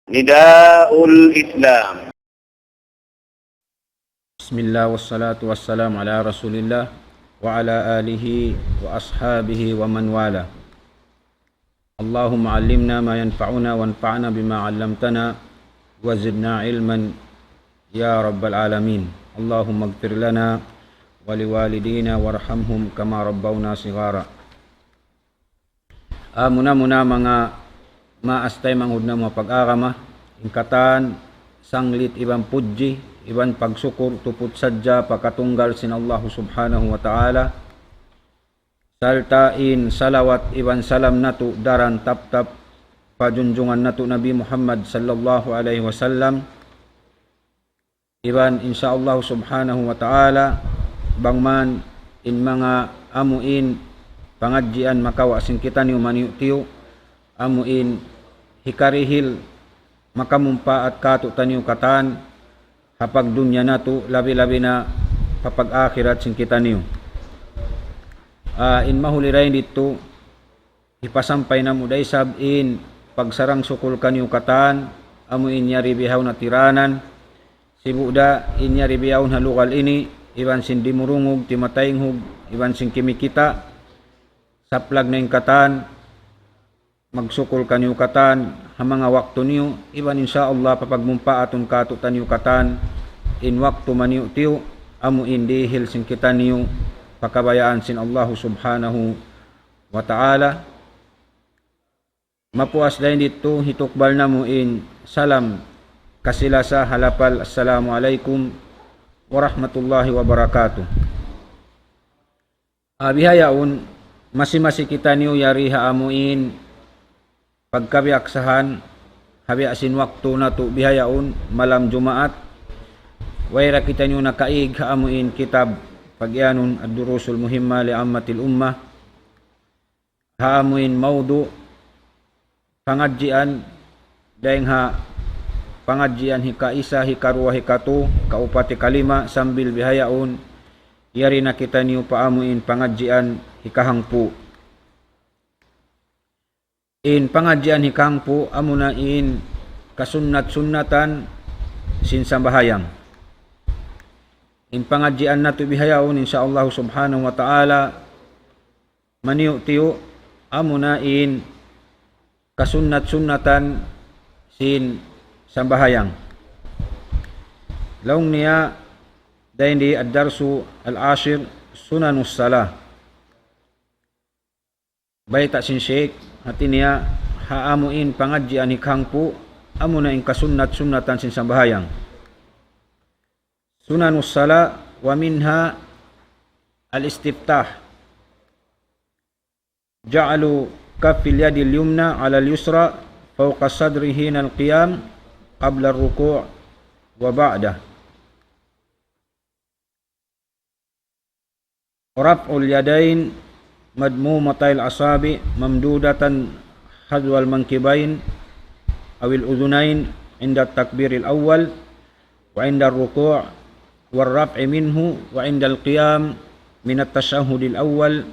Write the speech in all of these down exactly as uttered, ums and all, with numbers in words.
نداء الإسلام. بسم الله والصلاة والسلام على رسول الله وعلى آله وأصحابه ومن والاه. اللهم علمنا ما ينفعنا وانفعنا بما علمتنا وزدنا علما يا رب العالمين. اللهم اغفر لنا ولوالدينا وارحمهم كما ربونا صغارا. Ah, muna-muna manga maas taymanghud namu' ha pag-agama, in katan sanglit iban pudji, iban pagsukur tuput sadja pa katunggal sin Allahu Subhanahu wa Ta'ala. Sarta' in salawat iban salam natu' daran taptap pa junjungan natu' Nabi Muhammad sallallahu alayhi wasallam. Iban insya Allah Subhanahu wa Ta'ala, bang man in manga amu in pangadjian makawa' sin kitaniyu maniyu'-tiyu', amu in hikarihil makamumpaat kātu'niyu katan ha pagdunya natu', labi-labi na pa pag-akhirat sin kitaniyu. Ah, in mahuli dayn didtu, hipasampay namu' da isab in pagsarang-sukul kaniyu katan, amu in yari bihaun ha tiranan, sibu' da in yari bihaun ha lugal ini, iban sin dimurungug, timataynghug, iban sin kimikita', saplag na in katan, magsukul kaniyu katan, ha manga waktu niyu, iban insya Allah papagmumpaatun kātu'niyu katan, in waktu maniyu'-tiyu', amu in dihil sin kitaniyu, pa kabayaan sin Allahu Subhanahu wa Ta'ala. Mapuas dayn didtu hitukbal namu' in salam kasi-lasa ha lapal, Assalamu alaykum warahmatullahi wabarakatuh. Ah, bihaun, masi-masi kitaniyu yari ha amu in pagkabiyaksahan, ha biya' sin waktu natu' bihaun, malam Jumaat, way da kitaniyu nakaig ha amu in kitab pagiyanun Ad-Durusul Muhimma li Ammatil Ummah, ha amu in mawdu' pangadjian, dayng ha pangadjian hikaisa, hikaruwa, hikatū, kaupat, hikalima, sambil bihaun, yari na kitaniyu pa amu in pangadjian hikahangpu'. In pangadjian hikahangpu', amuna in kasunnat-sunnatan sin sambahayang. In pangadjian natu' bihaun, insya Allah Subhanahu wa Ta'ala, maniyu'-tiyu', amuna in kasunnat-sunnatan sin sambahayang. Laung niya, dayn di Ad-Darsu Al-Ashir, Sunanus Salah. Bayta' sin Sheikh, hati niya, ha amu in pangadjian hikahangpu', amuna in kasunnat-sunnatan sin sambahayang. سنن الصلاة ومنها الاستفتاح، جعل كف اليد اليمنى على اليسرى فوق الصدر حين القيام قبل الركوع وبعده، رفع اليدين مضمومتي الأصابع ممدودة حذو المنكبين أو الأذنين عند التكبير الأول وعند الركوع والرفع منه وعند القيام من التشهد الأول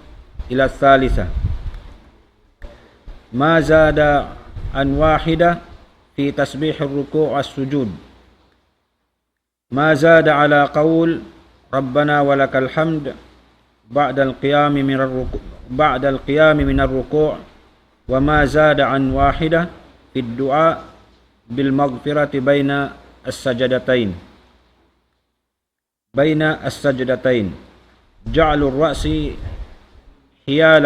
إلى الثالثة، ما زاد عن واحدة في تسبيح الركوع والسجود، ما زاد على قول ربنا ولك الحمد بعد القيام من الركوع، بعد القيام من الركوع، وما زاد عن واحدة في الدعاء بالمغفرة بين السجدتين، بين السجدتين، جعل الرأس حيال،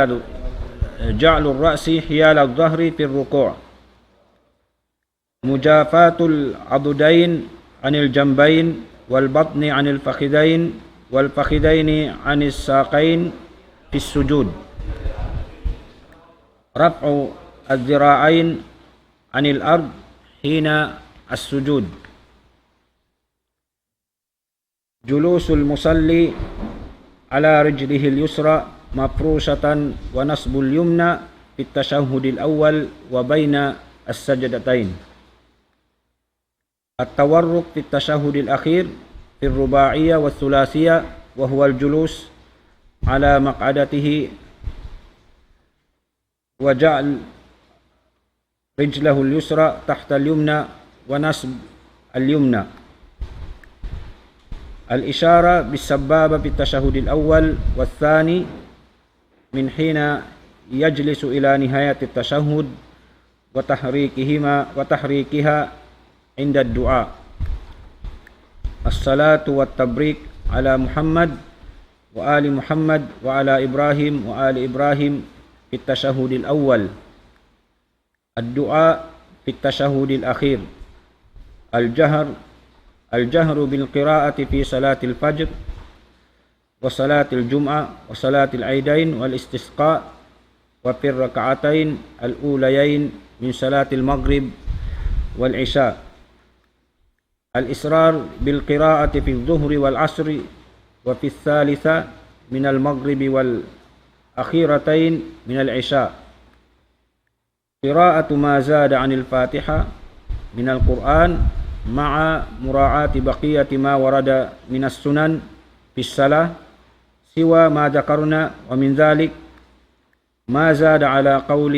جعل الرأس حيال الظهر في الركوع، مجافاة العضدين عن الجنبين، والبطن عن الفخذين، والفخذين عن الساقين في السجود، رفع الذراعين عن الأرض حين السجود، جلوس المصلي على رجله اليسرى مفروشة ونصب اليمنى في التشهد الأول وبين السجدتين، التورك في التشهد الأخير في الرباعية والثلاثية وهو الجلوس على مقعدته وجعل رجله اليسرى تحت اليمنى ونصب اليمنى. الإشارة بالسبابة في التشهد الأول والثاني من حين يجلس إلى نهاية التشهد وتحريكهما، وتحريكها عند الدعاء. الصلاة والتبريك على محمد وآل محمد وعلى إبراهيم وآل إبراهيم في التشهد الأول. الدعاء في التشهد الأخير. الجهر، الجهر بالقراءة في صلاة الفجر وصلاة الجمعة وصلاة العيدين والاستسقاء وفي الركعتين الأوليين من صلاة المغرب والعشاء. الإسرار بالقراءة في الظهر والعصر وفي الثالثة من المغرب والأخيرتين من العشاء. قراءة ما زاد عن الفاتحة من القرآن مع مراعاة بقية ما ورد من السنن في الصلاة سوى ما ذكرنا، ومن ذلك ما زاد على قول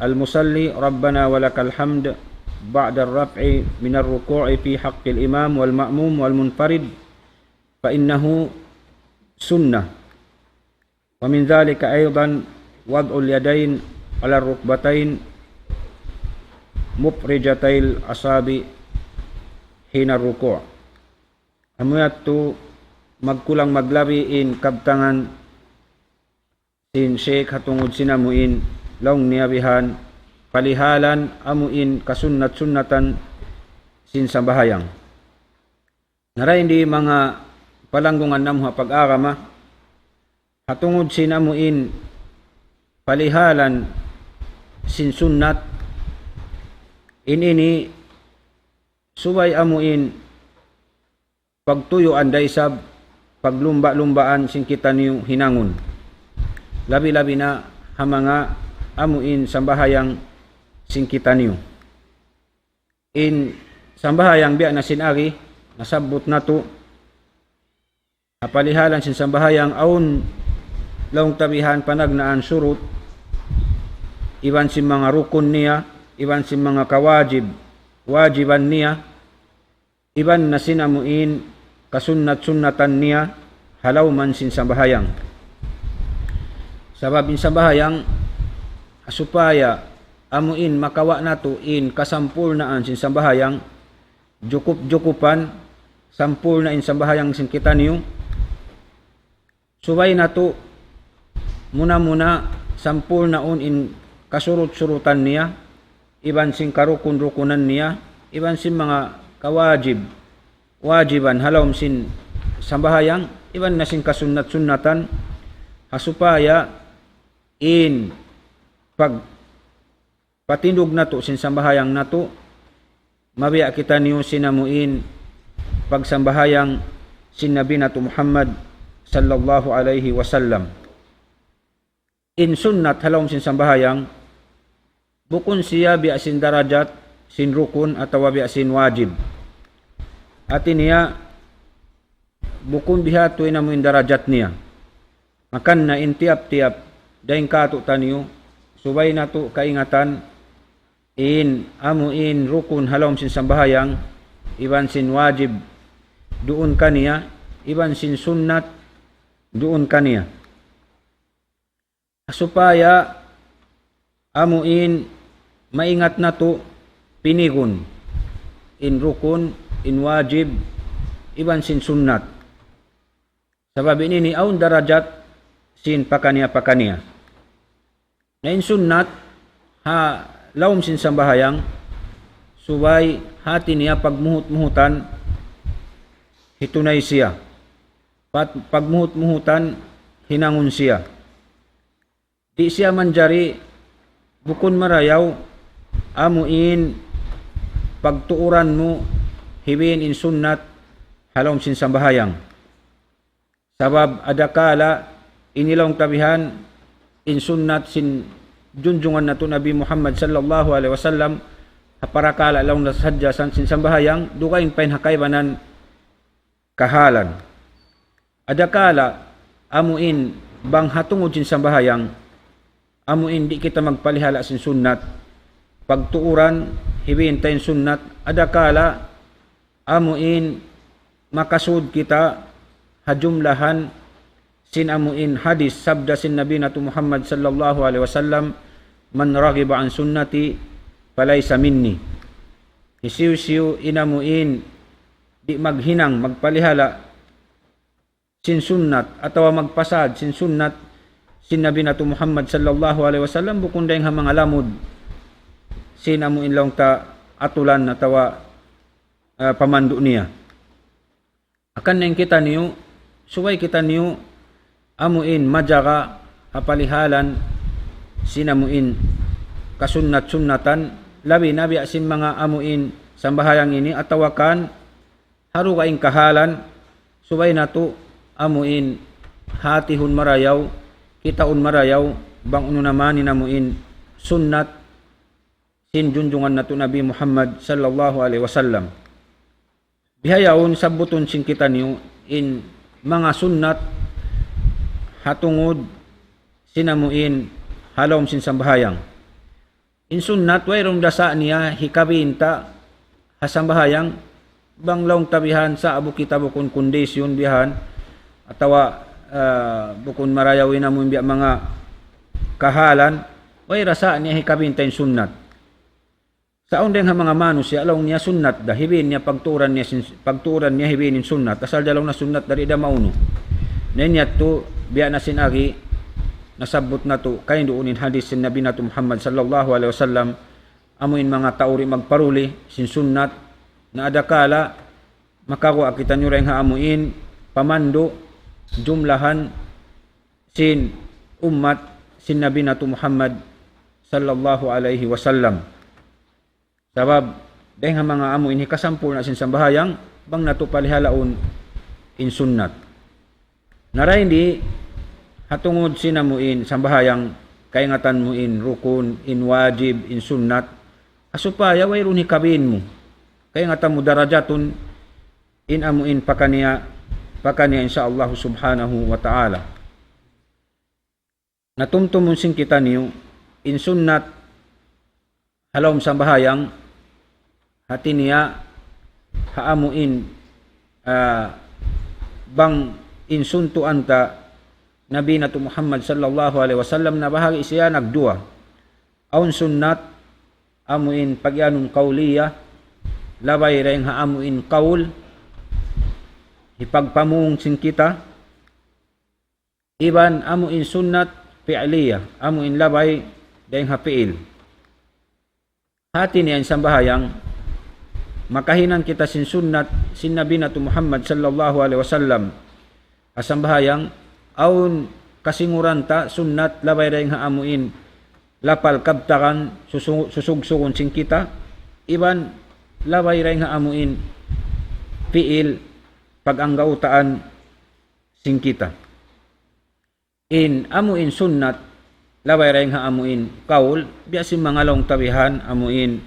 المصلي: ربنا ولك الحمد، بعد الرفع من الركوع في حق الإمام والمأموم والمنفرد، فإنه سنة. ومن ذلك أيضا وضع اليدين على الركبتين مفرجتي الأصابع حين الركوع. Amu yadtu magkulang maglabi in kabtangan sin Sheikh ha tungud sin amu in laung niya bihan palihalan amu in kasunnat-sunnatan sin sambahayang. Na dayn di manga palanggungan namu' ha pag-agama, ha tungud sin amu in palihalan sin sunnat, in ini subay amu in pagtuyuan da isab paglumba'-lumbaan sin kitaniyu hinangun. Labi-labi na ha manga amu in sambahayang sin kitaniyu. In sambahayang biya' na sin ari nasabbut natu', ha palihalan sin sambahayang awn laung ta bihan panagnaan surut, iban sin manga rukun niya, iban sin manga kawajib, wajiban niya, iban na sin amu in kasunnat-sunnatan niya ha lawm sin sambahayang. Sabab in sambahayang, supaya amu in makawa' natu' in kasampurnaan sin sambahayang, jukup-jukupan, sampurna' in sambahayang sin kitaniyu, subay natu' muna-muna sampurnaun in kasurut-surutan niya, iban sin karukun-rukunan niya, iban sin manga kawajib, wajiban ha lawm sin sambahayang, iban na sin kasunnat-sunnatan, ha supaya in pag patindug natu' sin sambahayang natu', mabiya' kitaniyu sin amu in pagsambahayang sin Nabi natu' Muhammad sallallahu alayhi wasallam. In sunnat ha lawm sin sambahayang, bukun siya biya' sin darajat sin rukun atawa biya' sin wajib. Hati niya, bukun bihadtu in amu in darajat niya. Makan na in tiyap-tiyap dayn kātu'niyu, subay natu' kaingatan in amu in rukun ha lawm sin sambahayang, iban sin wajib duun kaniya, iban sin sunnat duun kaniya. Supaya amu in maingat natu' pinigun in rukun, in wajib, iban sin sunnat. Sabab in ini awn darajat sin pakaniya-pakaniya. Na in sunnat ha lawm sin sambahayang, subay hati niya pagmuhut-muhutan hitunay siya. Pat-, pagmuhut-muhutan hinangun siya. Di' siya manjari bukun marayaw amu in pagtuuran mu hibin in sunnat ha lawm sin sambahayang. Sabab adakala in laung ta bihan in sunnat sin junjungan natu' Nabi Muhammad sallallahu alayhi wasallam, ha parakala' laung na sadja san sin sambahayang, dugaing pa in ha kaibanan kahalan. Adakala amu in bang ha tungud sin sambahayang, amu in di' kita magpalihala' sin sunnat, pagtuuran, hibin ta in sunnat, adakala amu in makasud kita ha jumlahan sin amu in hadis sabda sin Nabi natu' Muhammad sallallahu alayhi wasallam, "من رغب عن سنتي فليس مني." Hisiyu-siyu in amu in di' maghinang, magpalihala sin sunnat, atawa magpasad sin sunnat sin Nabi natu' Muhammad sallallahu alayhi wasallam, bukun dayng ha manga lamud sin amu in laung ta atulan atawa, ah, pamandu' niya. Hangkan in kitaniyu, subay kitaniyu amu in majaga ha palihalan sin amu in kasunnat-sunnatan, labi na biya' sin manga amu in sambahayang ini, atawa kan ha dugaing kahalan, subay natu' amu in hatihun marayaw, kitaun marayaw, bang unu na man in amu in sunnat sin junjungan natu' Nabi Muhammad sallallahu alayhi wasallam. Bihaun sabbutun sin kitaniyu in manga sunnat ha tungud sin amu in ha lawm sin sambahayang. In sunnat, wayruun da sa' niya hikabin ta ha sambahayang, bang laung ta bihan sa' abu kita bukun kondisyon bihan, atawa, ah, bukun marayaw in amu in biya' manga kahalan, wayra sa' niya hikabin ta in sunnat. Sa' awn dayng ha manga manusiya', laung niya sunnat da, hibin niya pagtuuran niya sin, pagtuuran niya hibin in sunnat, asal da laung niya sunnat da di' da maunu. Na in yadtu, biya' na sin agi, nasabbut natu', kain duun in hadis sin Nabi natu' Muhammad sallallahu alayhi wasallam, amu in manga tau di' magparuli sin sunnat, na adakala makaguwa' kitaniyu dayng ha amu in pamandu' jumlahan sin ummat sin Nabi natu' Muhammad sallallahu alayhi wasallam. Sabab, dayng ha manga amu in hikasampurna' sin sambahayang, bang natu' palihalaun in sunnat. Na dayn di, ha tungud sin amu in sambahayang, kaingatan mu in rukun, in wajib, in sunnat, ha supaya wayruun hikabin mu. Kaingatan mu darajatun in amu in pakaniya, pakaniya insya Allah subhanahu wa ta'ala. Na tumtumun sin kitaniyu, in sunnat ha lawm sambahayang, hati niya ha amu in, ah, bang in suntuan ta Nabi natu' Muhammad sallallahu alayhi wasallam, na bahagi' siya nagduwa. Awn sunnat amu in pagiyanun qawliya, labay dayng ha amu in qawl, hipagpamung sin kita, iban amu in sunnat fi'liya, amu in labay dayng ha fi'il. Hati niya in sambahayang, makahinang kita sin sunnat sin Nabi natu' Muhammad sallallahu alayhi wasallam ha sambahayang, awn kasinguran ta sunnat labay dayng ha amu in lapal kabtangan susu-, susugsugun sin kita, iban labay dayng ha amu in fi'il pag-anggautaan sin kita. In amu in sunnat, labay dayng ha amu in qawl, biya' sin manga laung ta bihan, amu in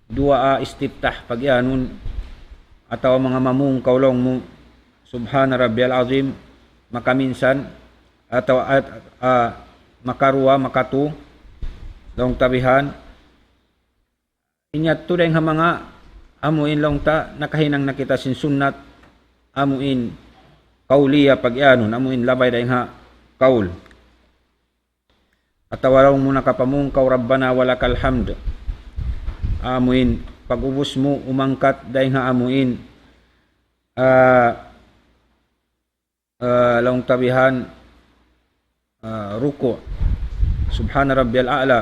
duwaa istiftah pagiyanun, atawa manga mamung kaw laung mu, Subhana Rabbiyal Azim, makaminsan, atawa, at-, ah, makaruwa, makatu, laung ta bihan, in yadtu dayng ha manga amu in laung ta nakahinang na kita sin sunnat, amu in qawliya pagiyanun, amu in labay dayng ha qawl. Atawa laung mu nakapamung kaw Rabbana walakal hamd. Amu in pag-ubus mu umangkat dayng ha amu in, ah, ah, laung ta bihan, ah, ruku'. Subhana Rabbiyal A'la.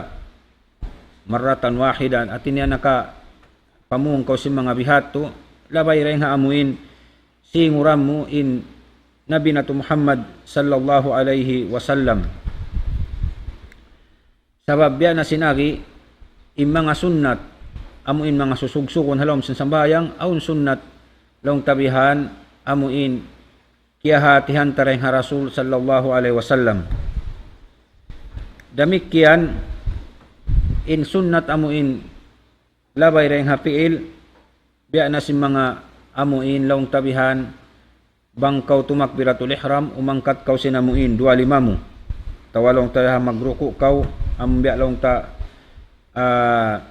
Marratan wahidan. Hati niya nakapamung kaw sin manga bihadtu, labay dayng ha amu in singuran mu in Nabi natu' Muhammad sallallahu alayhi wasallam. Sabab biya' na sin agi, in manga sunnat, amu in manga susugsugun ha lawm sin sambahayang, awn sunnat, laung ta bihan, amu in kiyahatihan ta dayng ha Rasul sallallahu alayhi wasallam. Damikkiyan, in sunnat amu in labay dayng ha fi'il, biya' na sin manga amu in laung ta bihan, bang kaw tumakbiratul ihram, umangkat kaw sin amu in duwa lima mu. Atawa laung ta bihan magruku' kaw, amu biya' laung ta ah,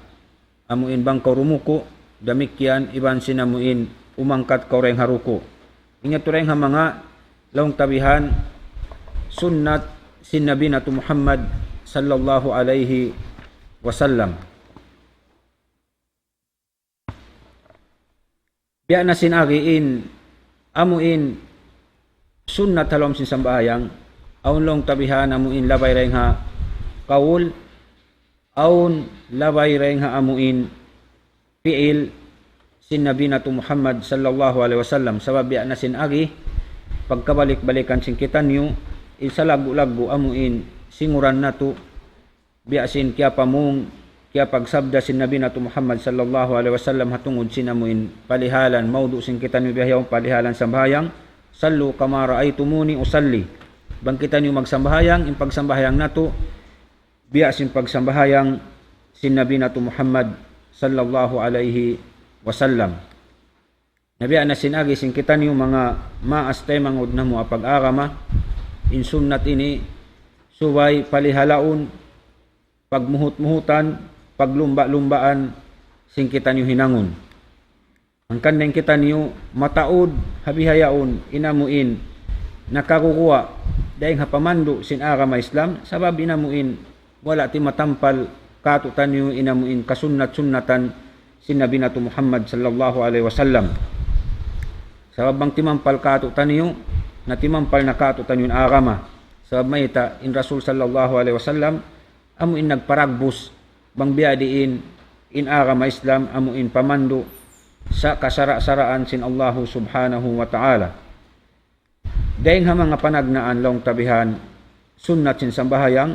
amu in bang kaw rumuku', damikkiyan iban sin amu in umangkat kaw dayn ha ruku'. Ingat tu dayn ha manga laung ta bihan sunnat sin Nabi natu' Muhammad sallallahu alayhi wasallam. Biya' na sin agi in, amu in sunnat ha lawm sin sambahayang, awn laung ta bihan amu in labay dayn ha kaul, awn labay dayn ha amu in fi'il sin Nabi natu' Muhammad sallallahu alayhi wasallam. Sabab biya' na sin agi, pagkabalik-balikan sin kitaniyu, in salaggu'-laggu' amu in singuran natu', biya' sin kiyapamung, kiyapagsabda sin Nabi natu' Muhammad sallallahu alayhi wasallam ha tungud sin amu in palihalan, maudu' sin kitaniyu bihaun palihalan sambahayang, "صلوا كما رأيتموني أصلي." Bang kitaniyu magsambahayang, in pagsambahayang natu', biya' sin pagsambahayang sin Nabi natu' Muhammad sallallahu alayhi wasallam. Na biya' na sin agi sin kitaniyu manga maas taymanghud namu' ha pag-agama, in sunnat ini subay palihalaun, pagmuhut-muhutan, paglumba'-lumbaan sin kitaniyu hinangun. Hangkan in kitaniyu mataud ha bihaun in amu in nakaguguwa' dayn ha pamandu' sin agama Islam, sabab in amu in wala' timatampal kātu'niyu in amu in kasunnat-sunnatan sin Nabi natu' Muhammad sallallahu alayhi wasallam. Sabab bang timampal kātu'niyu, na timampal na kātu'niyu in agama. Sabab mayta', in Rasul sallallahu alayhi wasallam amu in nagparagbus bang biya' diin in agama Islam amu in pamandu' sa kasara'-saraan sin Allahu subhanahu wa ta'ala. Dayn ha manga panagnaan laung ta bihan sunnat sin sambahayang,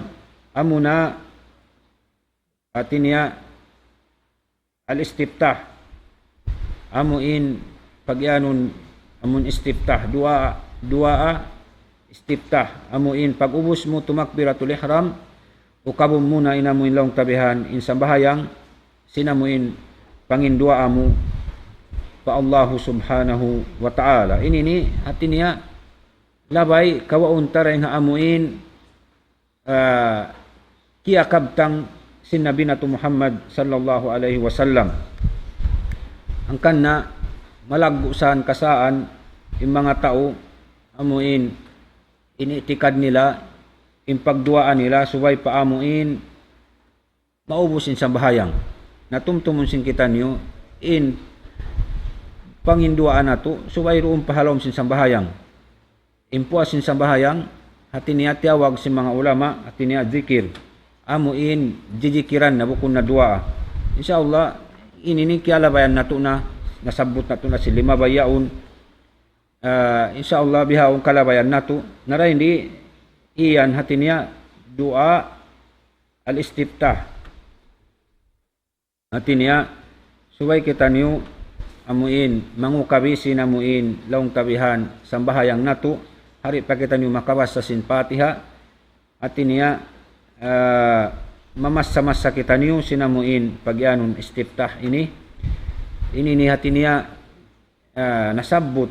amu na hati niya al-istiftah. Amu in pagiyanun, amu in istiftah. Duwaa, duwaa, istiftah. Amu in pag-ubus mu tumakbiratul ihram, ukabun mu na in amu in laung ta bihan in sambahayang, sin amu in panginduwaa mu pa Allahu subhanahu wa ta'ala. Ini ini hati niya labay kawaun ta dayn ha amu in, ah, kiyakabtang sin Nabi natu' Muhammad sallallahu alayhi wasallam. Hangkan na malaggu' sa kasaan in manga tau amu in, in i'tikad nila, in pagduwaa nila, subay pa amu in maubus in sambahayang. Na tumtumun sin kitaniyu in panginduwaa natu', subay duun pa ha lawm sin sambahayang. In puas sin sambahayang, hati niya tiyawag sin manga ulama, hati niya zikir. Amu in jijikiran na bukun na duwaa. Insya Allah, ini ini kiyalabayan natu' na, nasabbut natu' na sin lima bayaun. Ah, insya Allah, bihaun kalabayan natu'. Na dayn di, iyan hati niya duwaa al-istiftah. Hati niya, subay kitaniyu amu in mangukabi sin amu in laung ta bihan sambahayang natu', di' pa kitaniyu makabasa sin Fatiha. Hati niya, ah, mamassa-massa kitaniyu sin amu in pagiyanun istiftah ini. Ini ini hati niya, ah, nasabbut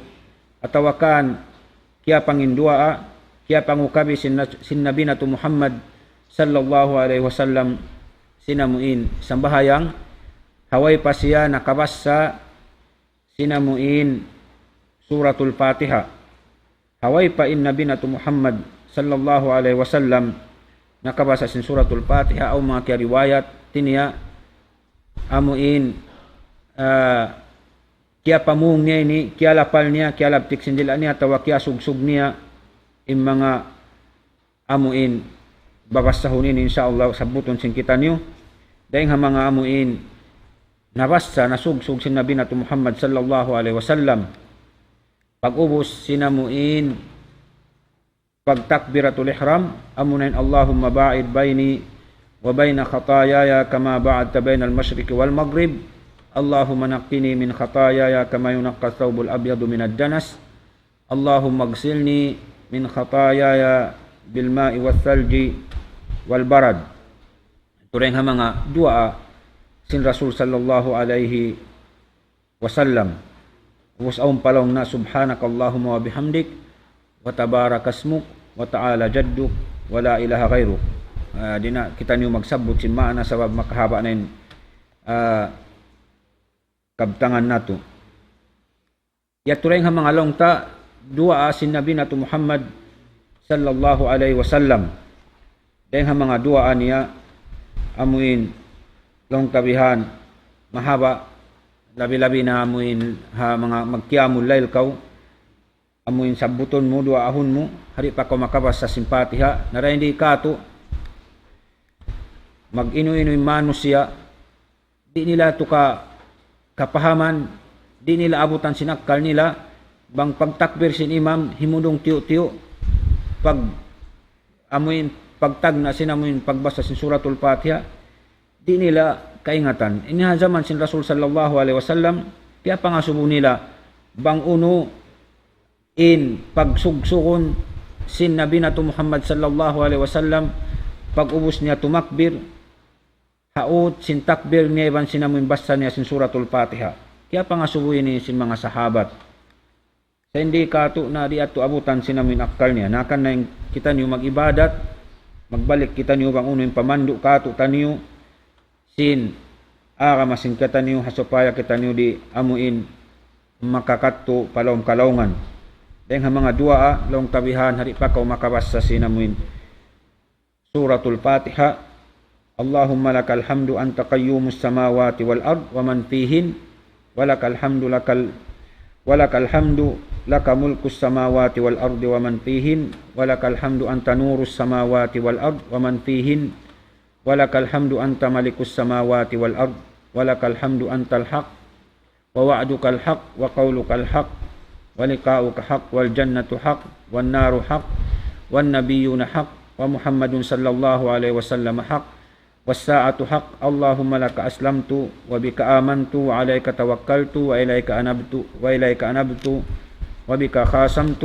atawa kan kiyapanginduwaa, kiyapangukabi sin, sin Nabi natu' Muhammad sallallahu alayhi wasallam sin amu in sambahayang, ha way pa siya nakabasa sin amu in Suratul Fatiha. Ha way pa in Nabi natu' Muhammad sallallahu alayhi wasallam nakabasa sin Suratul Fatiha, awn manga kiyariwayat, hati niya amu in, ah, kiyapamung niya ini, kiyalapal niya, kiyalabtik sin dila' niya, atawa kiyasugsug niya in manga amu in babassahun ini, insya Allah, sabbutun sin kitaniyu. Dayn ha manga amu in nabassa, nasugsug sin Nabi natu' Muhammad sallallahu alayhi wasallam. Pag-ubus sin amu in pagtakbiratul ihram, amu na in, اللهم باعد بيني وبين خطاياي كما باعدت بين المشرق والمغرب، اللهم نقني من خطاياي كما ينقى الثوب الأبيض من الدنس، اللهم اغسلني من خطاياي بالماء والثلج والبرد. Dayn ha manga duwaa sin Rasul sallallahu alayhi wasallam. Ubus awn pa laung na, سبحانك اللهم وبحمدك وتبارك اسمك وتعالى جدك ولا إله غيرك. ah, di' na kitaniyu magsabbut sin maana sabab makahaba' na in, ah, kabtangan natu'. Yadtu dayn ha manga laung ta duwaa sin Nabi natu' Muhammad sallallahu alayhi wasallam. Dayn ha manga duwaa niya amuin laung ta bihan mahaba', labi-labi na amuin ha manga magqiyamul layl kaw, amuin sabbutun mu, duwaahun mu, ha di' pa kaw makabasa sin Fatiha, na dayn di katu' mag-inu-inu in manusiya', di' nila tu ka kapahaman, di' nila abutan sin akkal nila, bang pagtakbir sin imam, himundung tiyu'-tiyu', pag amuin pagtagna' sin amuin pagbasa sin Suratul Fatiha, di' nila kaingatan. Ini ha jaman sin Rasul sallallahu alayhi wasallam, kiyapangasubu nila, bang unu in pagsugsugun sin Nabi natu' Muhammad sallallahu alayhi wasallam, pag-ubus niya tumakbir, haut sin takbir niya iban sin amuin basa niya sin Suratul Fatiha. Kiyapangasubu ini sin manga sahabat. Sa' in di katu' na di' atu abutan sin amuin akkal niya. Na kan na in kitaniyu mag-ibadat, magbalik kitaniyu bang unu in pamandu' katu' taniyu, sin agama sin kitaniyu, ha supaya kitaniyu di' amuin makakadtu pa lawm kalaungan. Dayn ha manga duwaa, laung ta bihan, ha di' pa kaw makabasa sin amuin Suratul Fatiha. اللهم لك الحمد أنت قيوم السماوات والأرض ومن فيهن، ولك الحمد لك ال-، ولك الحمد لك ملك السماوات والأرض ومن فيهن، ولك الحمد أنت نور السماوات والأرض ومن فيهن، ولك الحمد أنت ملك السماوات والأرض، ولك الحمد أنت الحق، ووعدك الحق، وقولك الحق، ولقاؤك حق، والجنة حق، والنار حق، والنبيون حق، ومحمد صلى الله عليه وسلم حق، والساعة حق. اللهم لك أسلمت، وبك آمنت، وعليك توكلت، وإليك أنبت، وإليك أنبت، وبك خاصمت،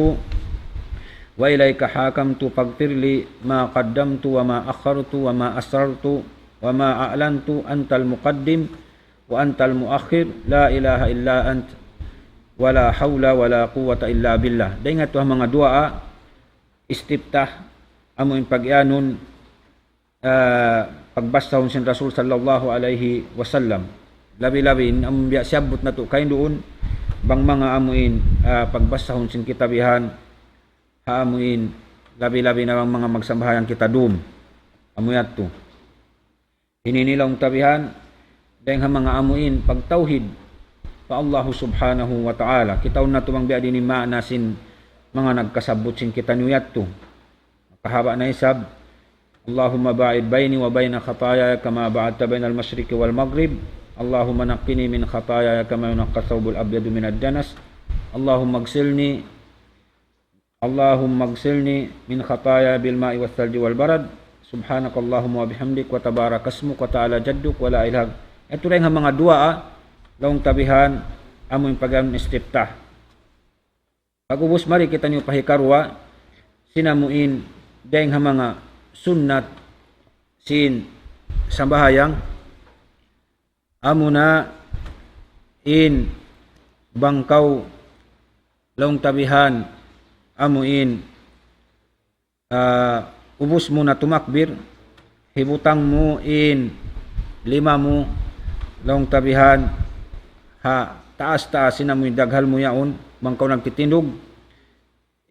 وإليك حاكمت، فاغفر لي ما قدمت وما أخرت وما أسررت وما أعلنت، أنت المقدم وأنت المؤخر، لا إله إلا أنت، ولا حول ولا قوة إلا بالله. Dayn ha yadtu ha manga duwaa istiftah, amu in pag-iyanun, ah, pagbasahun sin Rasul sallallahu alayhi wasallam. Labi-labi in amu biya' siyabbut natu' kaina duun, bang manga amu in, ah, pagbasahun sin kitabihan, ha amu in, labi-labi na bang manga magsambahayang kita dum. Amu yadtu. Ini in laung ta bihan, dayn ha manga amu in pagtawhid pa Allahu Subhanahu wa Ta'ala. Kitaun natu' bang biya' diin in maana sin manga nagkasabbut sin kitaniyu yadtu. Makahaba' na isab. اللهم باعد بيني وبين خطاياي كما باعدت بين المشرق والمغرب. اللهم نقني من خطاياي كما ينقى الثوب الأبيض من الدنس. اللهم اغسلني اللهم اغسلني من خطاياي بالماء والثلج والبرد. سبحانك اللهم وبحمدك وتبارك اسمك وتعالى جدك ولا إله. Yadtu dayn ha manga duwaa, laung ta bihan, amu in pag-iyanun istiftah. Pag-ubus mari kitaniyu pa hikaruwa, sin amu in dayn ha manga sunnat sin sambahayang, amuna in bang kaw laung ta bihan, amu in, ah, ubus mu na tumakbir, hibutang mu in lima mu, laung ta bihan, ha taas-taas sin amu in daghal mu yaun, bang kaw nagtitindug,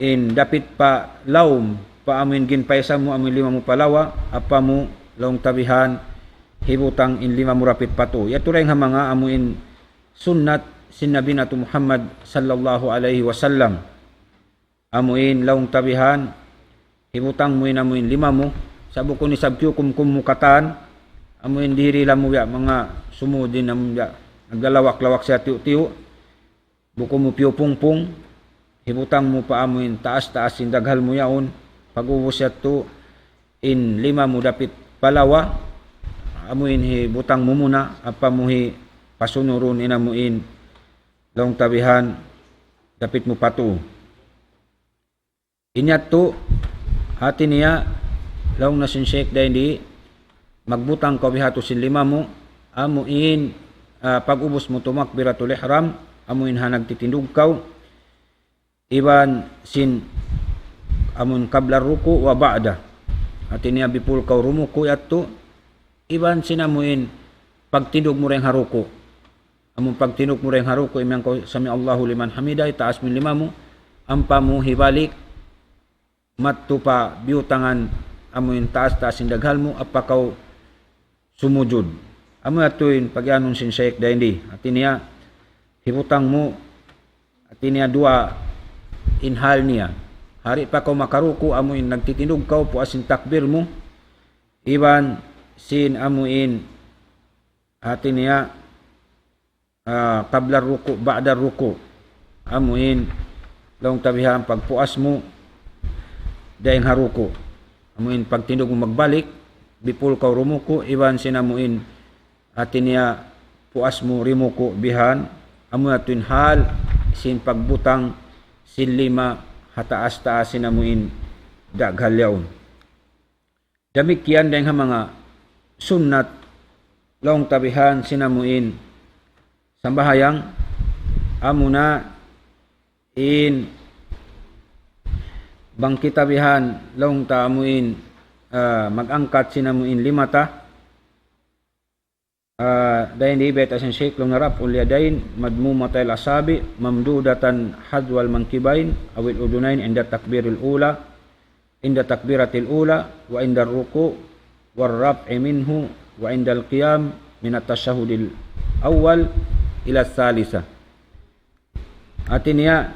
in dapit pa lawm, pa amu in ginpaisan mu, amu in lima mu pa lawa, ampa mu laung ta bihan, hibutang in lima mu dapit pa tuu. Yadtu dayn ha manga amu in sunnat sin Nabi natu' Muhammad sallallahu alayhi wasallam. Amu in laung ta bihan, hibutang mu in amu in lima mu, sa' bukun isab kiyukumkum mu katan, amu in dihil mu biya' manga sumud in amu biya' naglalawak-lawak siya tiyu'-tiyu', bukun mu piyupungpung, hibutang mu pa amu in taas-taas sin daghal mu yaun, pag-ubus yadtu in lima mu dapit pa lawa, amu in hibutang mu muna, ampa mu hipasunurun in amu in laung ta bihan dapit mu pa tuu. In yadtu, hati niya, laung na sin Sheikh dayn di, magbutang kaw bihadtu sin lima mu, amu in, ah, pag-ubus mu tumakbiratul ihram, amu in ha nagtitindug kaw, iban sin amu in qabla ruku' wa ba'da. Hati niya before kaw rumuku' yadtu, iban sin amuin pagtindug mu dayn ha ruku'. Amun pagtindug mu dayn ha ruku', imiyan kaw, "Sami'allahu liman hamidah," itaas mu in lima mu, ampa mu hibalik, madtu pa biyutangan amuin taas-taas sin daghal mu, ampa kaw sumujud. Amu yadtu in pagiyanun sin Shaykh dayn di. Hati niya, hibutang mu, hati niya duwa in hal niya. Di' pa kaw makaruku', amuin nagtitindug kaw, puas sin takbir mu, iban sin amuin, hati niya, ah, qabla ruku', ba'da ruku'. Amuin, laung ta bihan, pagpuas mu dayn ha ruku'. Amuin pagtindug mu magbalik, before kaw rumuku', iban sin amuin, hati niya, puas mu rimuku' bihan, amu yadtu in hal sin pagbutang sin lima ha taas-taas sin amuin daghal yaun. Damikkiyan dayn ha manga sunnat laung ta bihan sin amuin sambahayang, amuna in bang kita bihan laung ta amuin, ah, mag-angkat sin amuin lima ta, ah, dayn di bayta' sin Shaykh laung niya, رفع اليدين مضمومتي الأصابع ممدودة حذو المنكبين أو الأذنين عند التكبير الأولى عند التكبيرة الأولى وعند الركوع والرفع منه وعند القيام من التشهد الأول إلى الثالثة. Hati niya,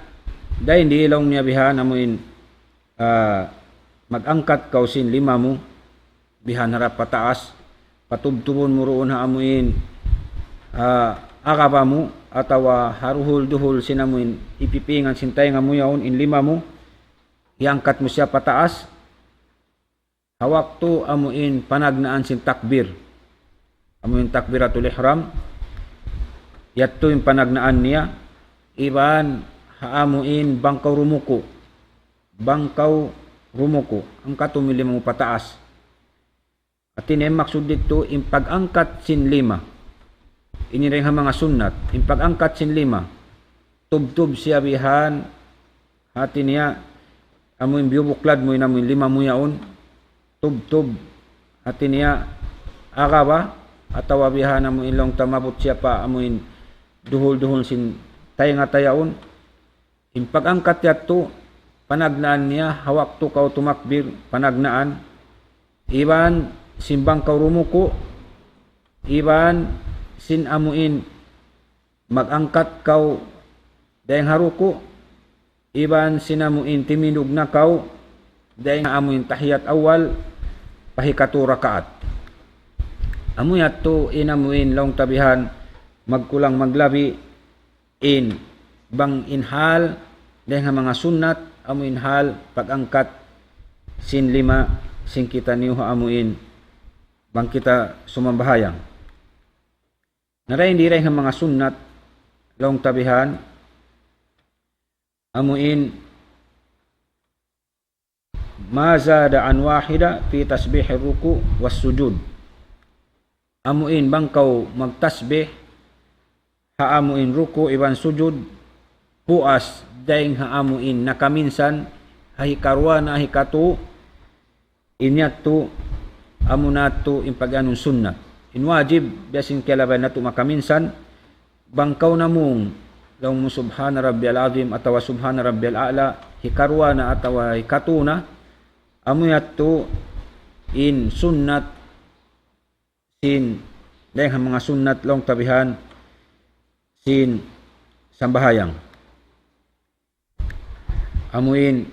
dayn di laung niya bihan amuin, ah, mag-angkat kaw sin lima mu, bihan harap pataas, patubtubun mu duun ha amuin, ah, agaba mu, atawa ha duhul-duhul sin amuin, ipipingan sin taynga mu yaun in lima mu, iyangkat mu siya pataas, ha waktu amuin panagnaan sin takbir. Amuin takbiratul ihram, yadtu in panagnaan niya, iban ha amuin bang kaw rumuku'. Bang kaw rumuku', angkat mu in lima mu pataas. Hati niya in maksud didtu, in pag-angkat sin lima. Ini dayn ha manga sunnat, in pag-angkat sin lima. Tubtub siya bihan, hati niya, amuin biyubuklad mu in amuin lima mu yaun, tubtub, hati niya, agaba, atawa bihan amuin laung ta maabut siya pa amuin duhul-duhul sin taynga ta yaun. In pag-angkat yadtu, panagnaan niya, ha waktu kaw tumakbir, panagnaan, iban sin bang kaw rumuku', iban sin amuin mag-angkat kaw dayn ha ruku', iban sin amuin timindug na kaw dayn ha amuin tahiyat awal, pa hikatu rakaat. Amu yadtu in amuin laung ta bihan magkulang maglabi, in bang in hal dayn ha manga sunnat, amuin hal pag-angkat sin lima sin kitaniyu ha amuin bang kita sumambahayang. Na dayn di dayn ha manga sunnat laung ta bihan, amuin ما زاد عن واحدة في تسبيح الركوع والسجود. Amuin bang kaw magtasbih ha amuin ruku' iban sujud, puas dayn ha amuin nakaminsan, ha hikaruwa na, ha hikatu, in yadtu, amuna yadtu in pag-anun sunnat. In wajib, biya' sin kiyalabayan natu' makaminsan, bang kaw namung, laung mu سبحان ربي العظيم atawa سبحان ربي الأعلى, hikaruwa na atawa hikatu na, amu yadtu in sunnat sin, dayn ha manga sunnat laung ta bihan sin sambahayang. Amuin,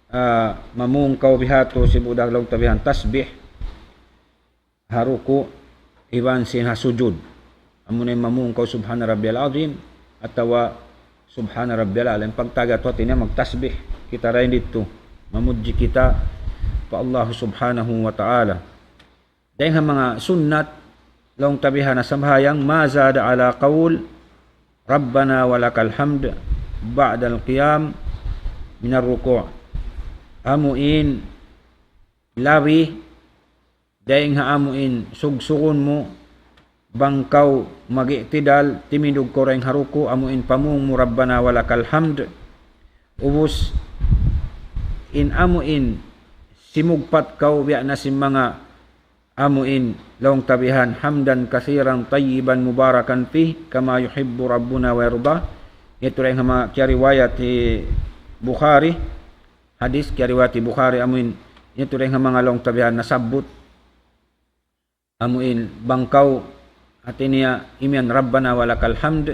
ah, mamung kaw bihadtu sibu' da laung ta bihan tasbih ha ruku' iban sin ha sujud. Amuna in mamung kaw سبحان ربي العظيم atawa سبحان ربي الأعلى. In pagtaga tu hati niya magtasbih kita dayn didtu. Mamudji kita pa Allah Subhanahu wa Ta'ala. Dayn ha manga sunnat laung ta bihan ha sambahayang, ما زاد على قول ربنا ولك الحمد بعد القيام من الركوع. Amuin labi dayn ha amuin sugsugun mu bang kaw mag-i'tidal, timindug kaw dayn ha ruku', amuin pamung mu ربنا ولك الحمد. Ubus in amuin simugpat kaw biya' na sin manga amu in laung ta bihan, حمدا كثيرا طيبا مباركا فيه كما يحب ربنا ويرضى. Yadtu dayn ha manga kiyariwayat hi Bukhari, hadith kiyariwayat hi Bukhari, amu in, yadtu dayn ha manga laung ta bihan nasabbut. Amu in bang kaw, hati niya, imiyan ربنا ولك الحمد,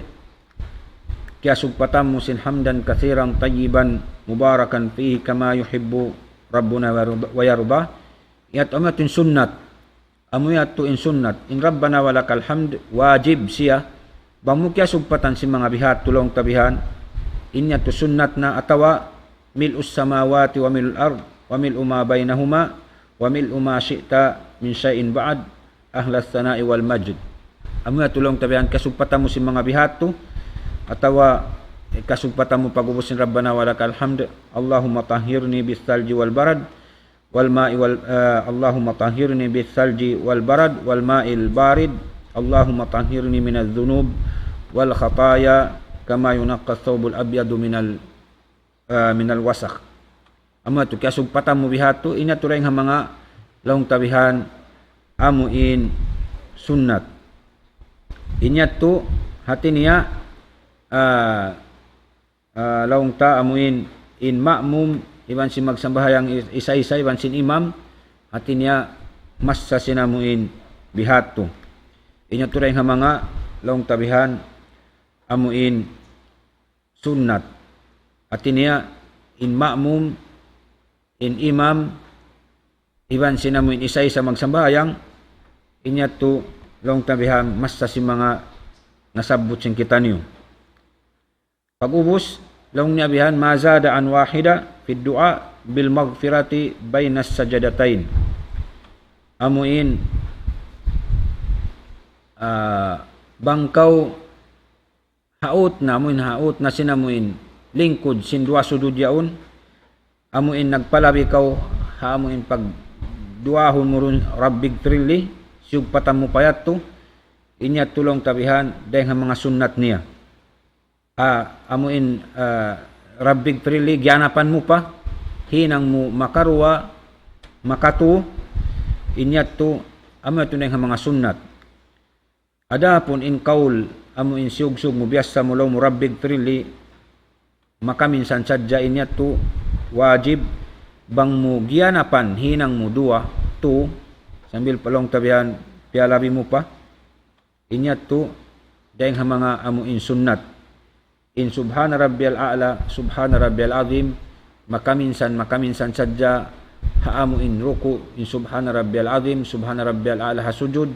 kiyasugpatan mu sin حمدا كثيرا طيبا مباركا فيه كما يحب ربنا ويرضى. Yadtu amu yadtu in sunnat. Amu yadtu in sunnat. In ربنا ولك الحمد, wajib siya. Bang mu kiyasugpatan sin manga biha' tu laung ta bihan, in yadtu sunnat na, atawa ملء السماوات وملء الأرض وملء ما بينهما وملء ما شئت من شيء بعد أهل الثناء والمجد. Amu yadtu laung ta bihan kiyasugpatan mu sin manga biha' tu, atawa, eh, kiyasugpatan mu pag'ubus sin ربنا ولك الحمد, اللهم طهرني بالثلج والبرد والماء وال-، eh, اللهم طهرني بالثلج والبرد والماء البارد، اللهم طهرني من الذنوب والخطايا كما ينقى الثوب الأبيض من ال-، eh, من الوسخ. Amu yadtu kiyasugpatan mu biha' tu, in yadtu dayn ha manga laung ta bihan amu in sunnat. In yadtu, hati niya, ah, ah, laung ta amu in, in ma'mum, iban sin magsambahayang is-, isa-isa, iban sin imam, hati niya massa sin amu in biha' tu. In yadtu dayn ha manga laung ta bihan amu in sunnat. Hati niya, in ma'mum, in imam, iban sin amu in isa-isa magsambahayang, in yadtu laung ta bihan massa sin manga nasabbut sin kitaniyu. Pag'ubus, laung niya bihan, ما زاد عن واحدة في الدعاء بالمغفرة بين السجدتين. Amu in, ah, bang kaw haut na, amu in haut na sin amu in lingkud sin duwa sujud yaun, amu in nagpalabi kaw ha amu in pagduwahun mu duun, رب اغفر لي, siyugpatan mu pa yadtu, in yadtu laung ta bihan dayn ha manga sunnat niya. Ah, amu in, ah, رب اغفر لي, giyanapan mu pa, hinang mu makaruwa, makatu, in yadtu, amu yadtu dayn ha manga sunnat. Adapun in kaul, amu in siyugsug mu, biyassa mu laung mu, رب اغفر لي, makaminsan sadja, in yadtu wajib, bang mu giyanapan, hinang mu duwa, tu, sambil pa laung ta bihan, piyalabi mu pa, in yadtu, dayn ha manga amu in sunnat. In سبحان ربي الأعلى, سبحان ربي العظيم, makaminsan, makaminsan sadja ha amu in ruku', in سبحان ربي العظيم, سبحان ربي الأعلى ha sujud,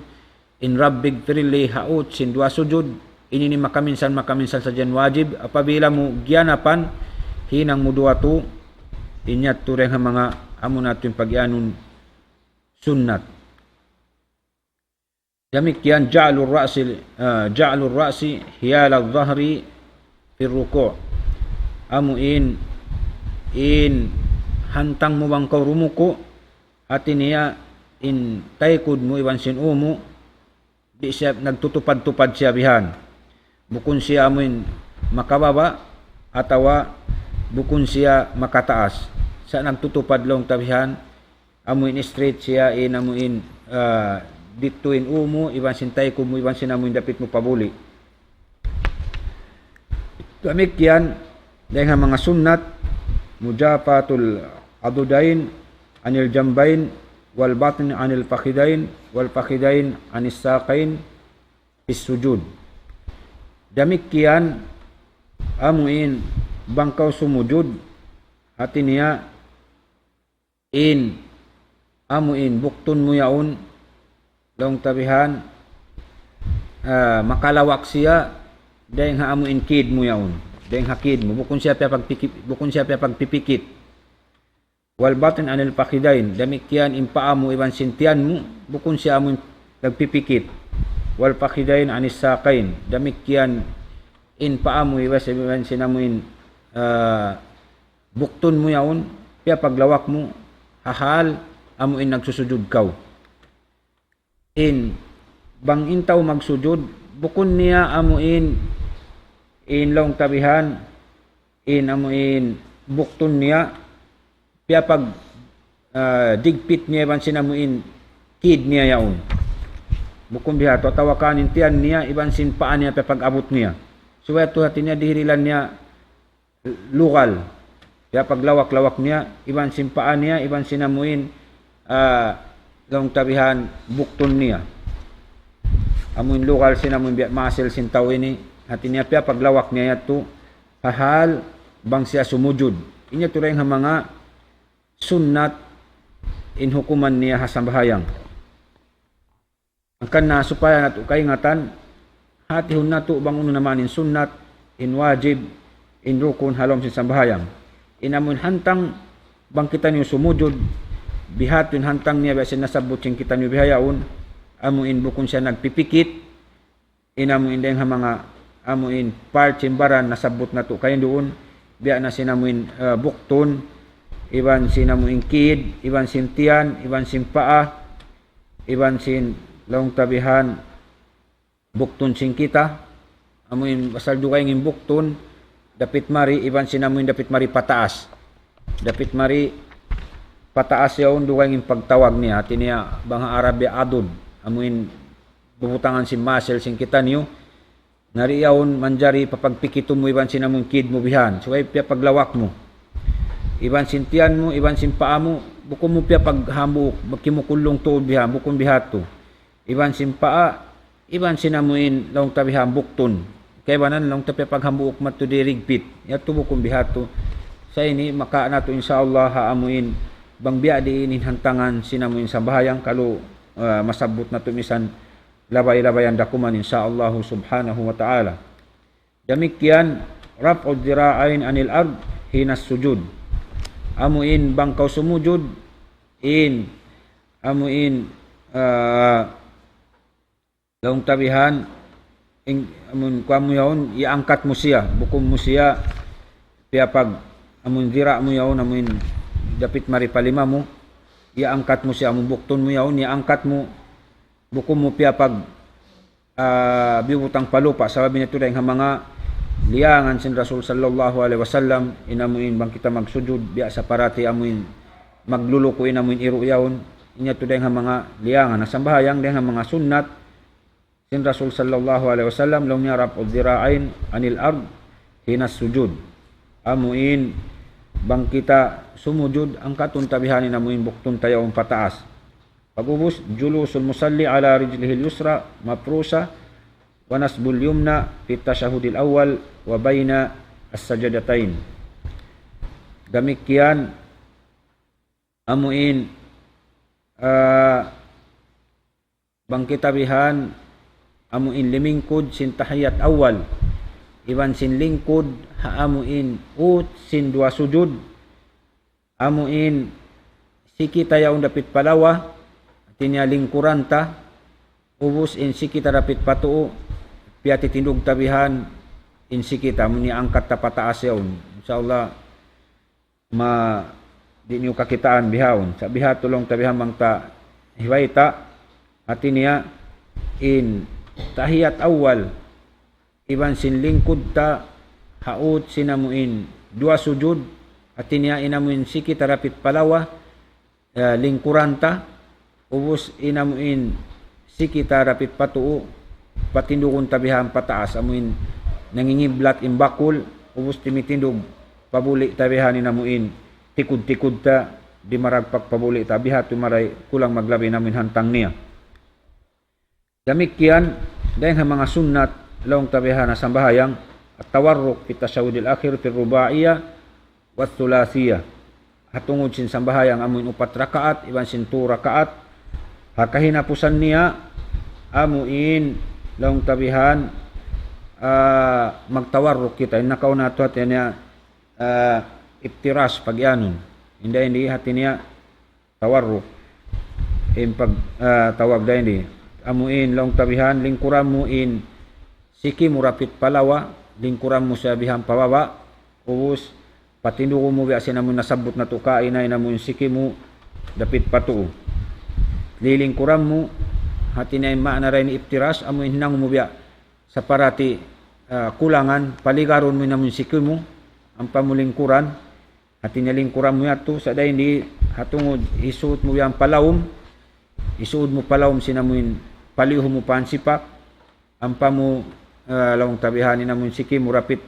in رب اغفر لي haut sin duwa sujud, in ini makaminsan, makaminsan sadja in wajib, apabila mu giyanapan, hinang mu duwa tu, in yadtu dayn ha manga amu na yadtu in pag-iyanun sunnat. Damikkiyan جعل الرأس, ah, جعل الرأس حيال الظهر في الركوع. Amu in, in hantang mu bang kaw rumuku', hati niya in taykud mu iban sin ū mu, di' siya nagtutupad-tupad siya bihan. Bukun siya amu in makababa', atawa bukun siya makataas. Sa' nagtutupad laung ta bihan, amu in straight siya, in amu in, ah, didtu in ū mu, iban sin taykud mu, iban sin amu in dapit mu pa buli'. Damikkiyan, dayn ha manga sunnat, مجافاة العضدين عن الجنبين والبطن عن الفخذين والفخذين عن الساقين في السجود. Damikkiyan, amu in, bang kaw sumujud, hati niya, in, amu in, buktun mu yaun, laung ta bihan, ah, makalawak siya, dayn ha amu in kid mu yaun, dayn ha kid mu, bukun siya piyapagpiki-, bukun siya piyapagpipikit. والبطن عن الفخذين, damikkiyan in paa mu iban sin tiyan mu, bukun siya amu in nagpipikit. والفخذين عن الساقين, damikkiyan in paa mu iban sin, iban sin amu in, ah, buktun mu yaun, piyapaglawak mu, ha hal amu in nagsusujud kaw. In, bang in tau magsujud, bukun niya amu in, in laung ta bihan, in amu in buktun niya, piyapag-, ah, digpit niya iban sin amuin kid niya yaun. Bukun biha' tu, atawa kan in tiyan niya iban sin paa niya piyapag-abut niya. Subay tu hati niya dihirilan niya lugal. Piyapaglawak-lawak niya, iban sin paa niya, iban sin amuin, ah, laung ta bihan buktun niya. Amuin lugal sin amuin biya' muscle sin tau ini, hati niya piyapaglawak niya yadtu, ha hal bang siya sumujud. Ini yadtu dayn ha manga sunnat in hukuman niya ha sambahayang. Hangkan na supaya natu' kaingatan, hatihun natu' bang unu na man in sunnat, in wajib, in rukun ha lawm sin sambahayang. In amuin hantang bang kitaniyu sumujud, biha' tu in hantang niya biya' sin nasabbut sin kitaniyu bihaun, amuin bukun siya nagpipikit, in amuin dayn ha manga amuin part sin baran nasabbut natu' kaina duun, biya' na sin amuin, eh, buktun, iban sin amuin kid, iban sin tiyan, iban sin paa, iban sin laung ta bihan buktun sin kita, amuin pasal dugaing in buktun, dapit mari, iban sin amuin dapit mari pataas. Dapit mari pataas yaun dugaing in pagtawag niya, hati niya bang ha Arab ya adud, amuin bubutangan sin muscle sin kitaniyu, na di' yaun manjari papagpikitun mu iban sin amuin kid mu bihan, subay piyapaglawak mu. Iban sin tiyan mu, iban sin paa mu, bukun mu piyapaghambuuk, magkimukullung tuud bihan, bukun biha' tu. Iban sin paa, iban sin amuin laung ta bihan buktun. Kaibanan laung ta piyapaghambuuk madtu di' rigpit. Yadtu bukun biha' tu. Sa' ini makawa' natu' insya Allah ha amuin bang biya' diin in hantangan sin amuin sambahayang kalu, ah, masabbut natu' misan labay-labayan da kuman insya Allah subhanahu wa ta'ala. Damikkiyan, رفع الذراعين عن الأرض حين السجود. Amuin bang kaw sumujud, in, amuin, ah, laung ta bihan, in, amun kuwan mu yaun, iyaangkat mu siya, bukun mu siya piyapag, amun dira' mu yaun, amuin dapit mari pa lima mu, iyaangkat mu siya, amun buktun mu yaun, iyaangkat mu, bukun mu piyapag, ah, biyubutang pa lupa', sabab ini tuud dayn ha manga liyangan sin Rasul sallallahu alayhi wasallam, in amuin bang kita magsujud, biya' sa parati amuin magluluku' in amuin iru' yaun, ini tuud dayn ha manga liyangan, na sambahayang dayn ha manga sunnat sin Rasul sallallahu alayhi wasallam, laung niya رفع الذراعين عن الأرض حين السجود. Amuin bang kita sumujud, angkatun ta bihan in amuin buktun ta yaun pataas. Pag'ubus, جلوس المصلي على رجله اليسرى مفروشة ونصب اليمنى في التشهد الأول وبين السجدتين. Damikkiyan, amuin, ah, bang kita bihan, amuin limingkud sin tahiyat awal, iban sin lingkud ha amuin ut sin duwa sujud, amuin siki ta yaun dapit pa lawa, hati niya lingkuran ta, ubus in siki ta dapit pa tuu, piyatitindug ta bihan, in siki ta, amun iyaangkat ta pataas yaun. Insya Allah, ma, di' niyu kakitaan bihaun. Sa' biha' tu laung ta bihan bang ta hibayta', hati niya in tahiyat awal, iban sin lingkud ta, ha ut sin amuin duwa sujud, hati niya in amuin siki ta dapit pa lawa, eh, lingkuran ta, ubus in amuin siki ta dapit pa tuu, patindugun ta bihan pataas, amuin nangingiblat in bakul, ubus timitindug, pabuli' ta bihan in amuin tikud-tikud ta, di' maragpak pabuli' ta, biha' tu maray kulang maglabi in amuin hantang niya. Damikkiyan, dayn ha manga sunnat, laung ta bihan ha sambahayang, التورك في التشهد الأخير في الرباعية والثلاثية. Ha tungud sin sambahayang amuin upat rakaat, iban sin tū rakaat. Ha kahinapusan niya, amuin, laung ta bihan, ah, magtawarruk kita. In nakauna tu hati niya, ah, iftirash pag-iyanun. Inda ini hati niya, tawarruk. In pag, ah, tawag da ini. Amuin laung ta bihan, lingkuran mu in siki mu dapit pa lawa, lingkuran mu siya bihan pa baba', ubus, patindugun mu biya' sin amun nasabbut natu' kaina, in amun siki mu dapit pa tuu. Lilingkuran mu, hati niya in maana da ini iftirash, amuin hinangun mu biya' sa parati, ah, kulangan, paligarun mu in amun siki mu, ampa mu lingkuran, hati niya lingkuran mu yadtu, sa' dayn di, ha tungud, hisuut mu yan pa lawm, hisuut mu pa lawm sin amuin, palihug mu pa hansipak, ampa mu, ah, laung ta bihan in amuin siki mu rapit,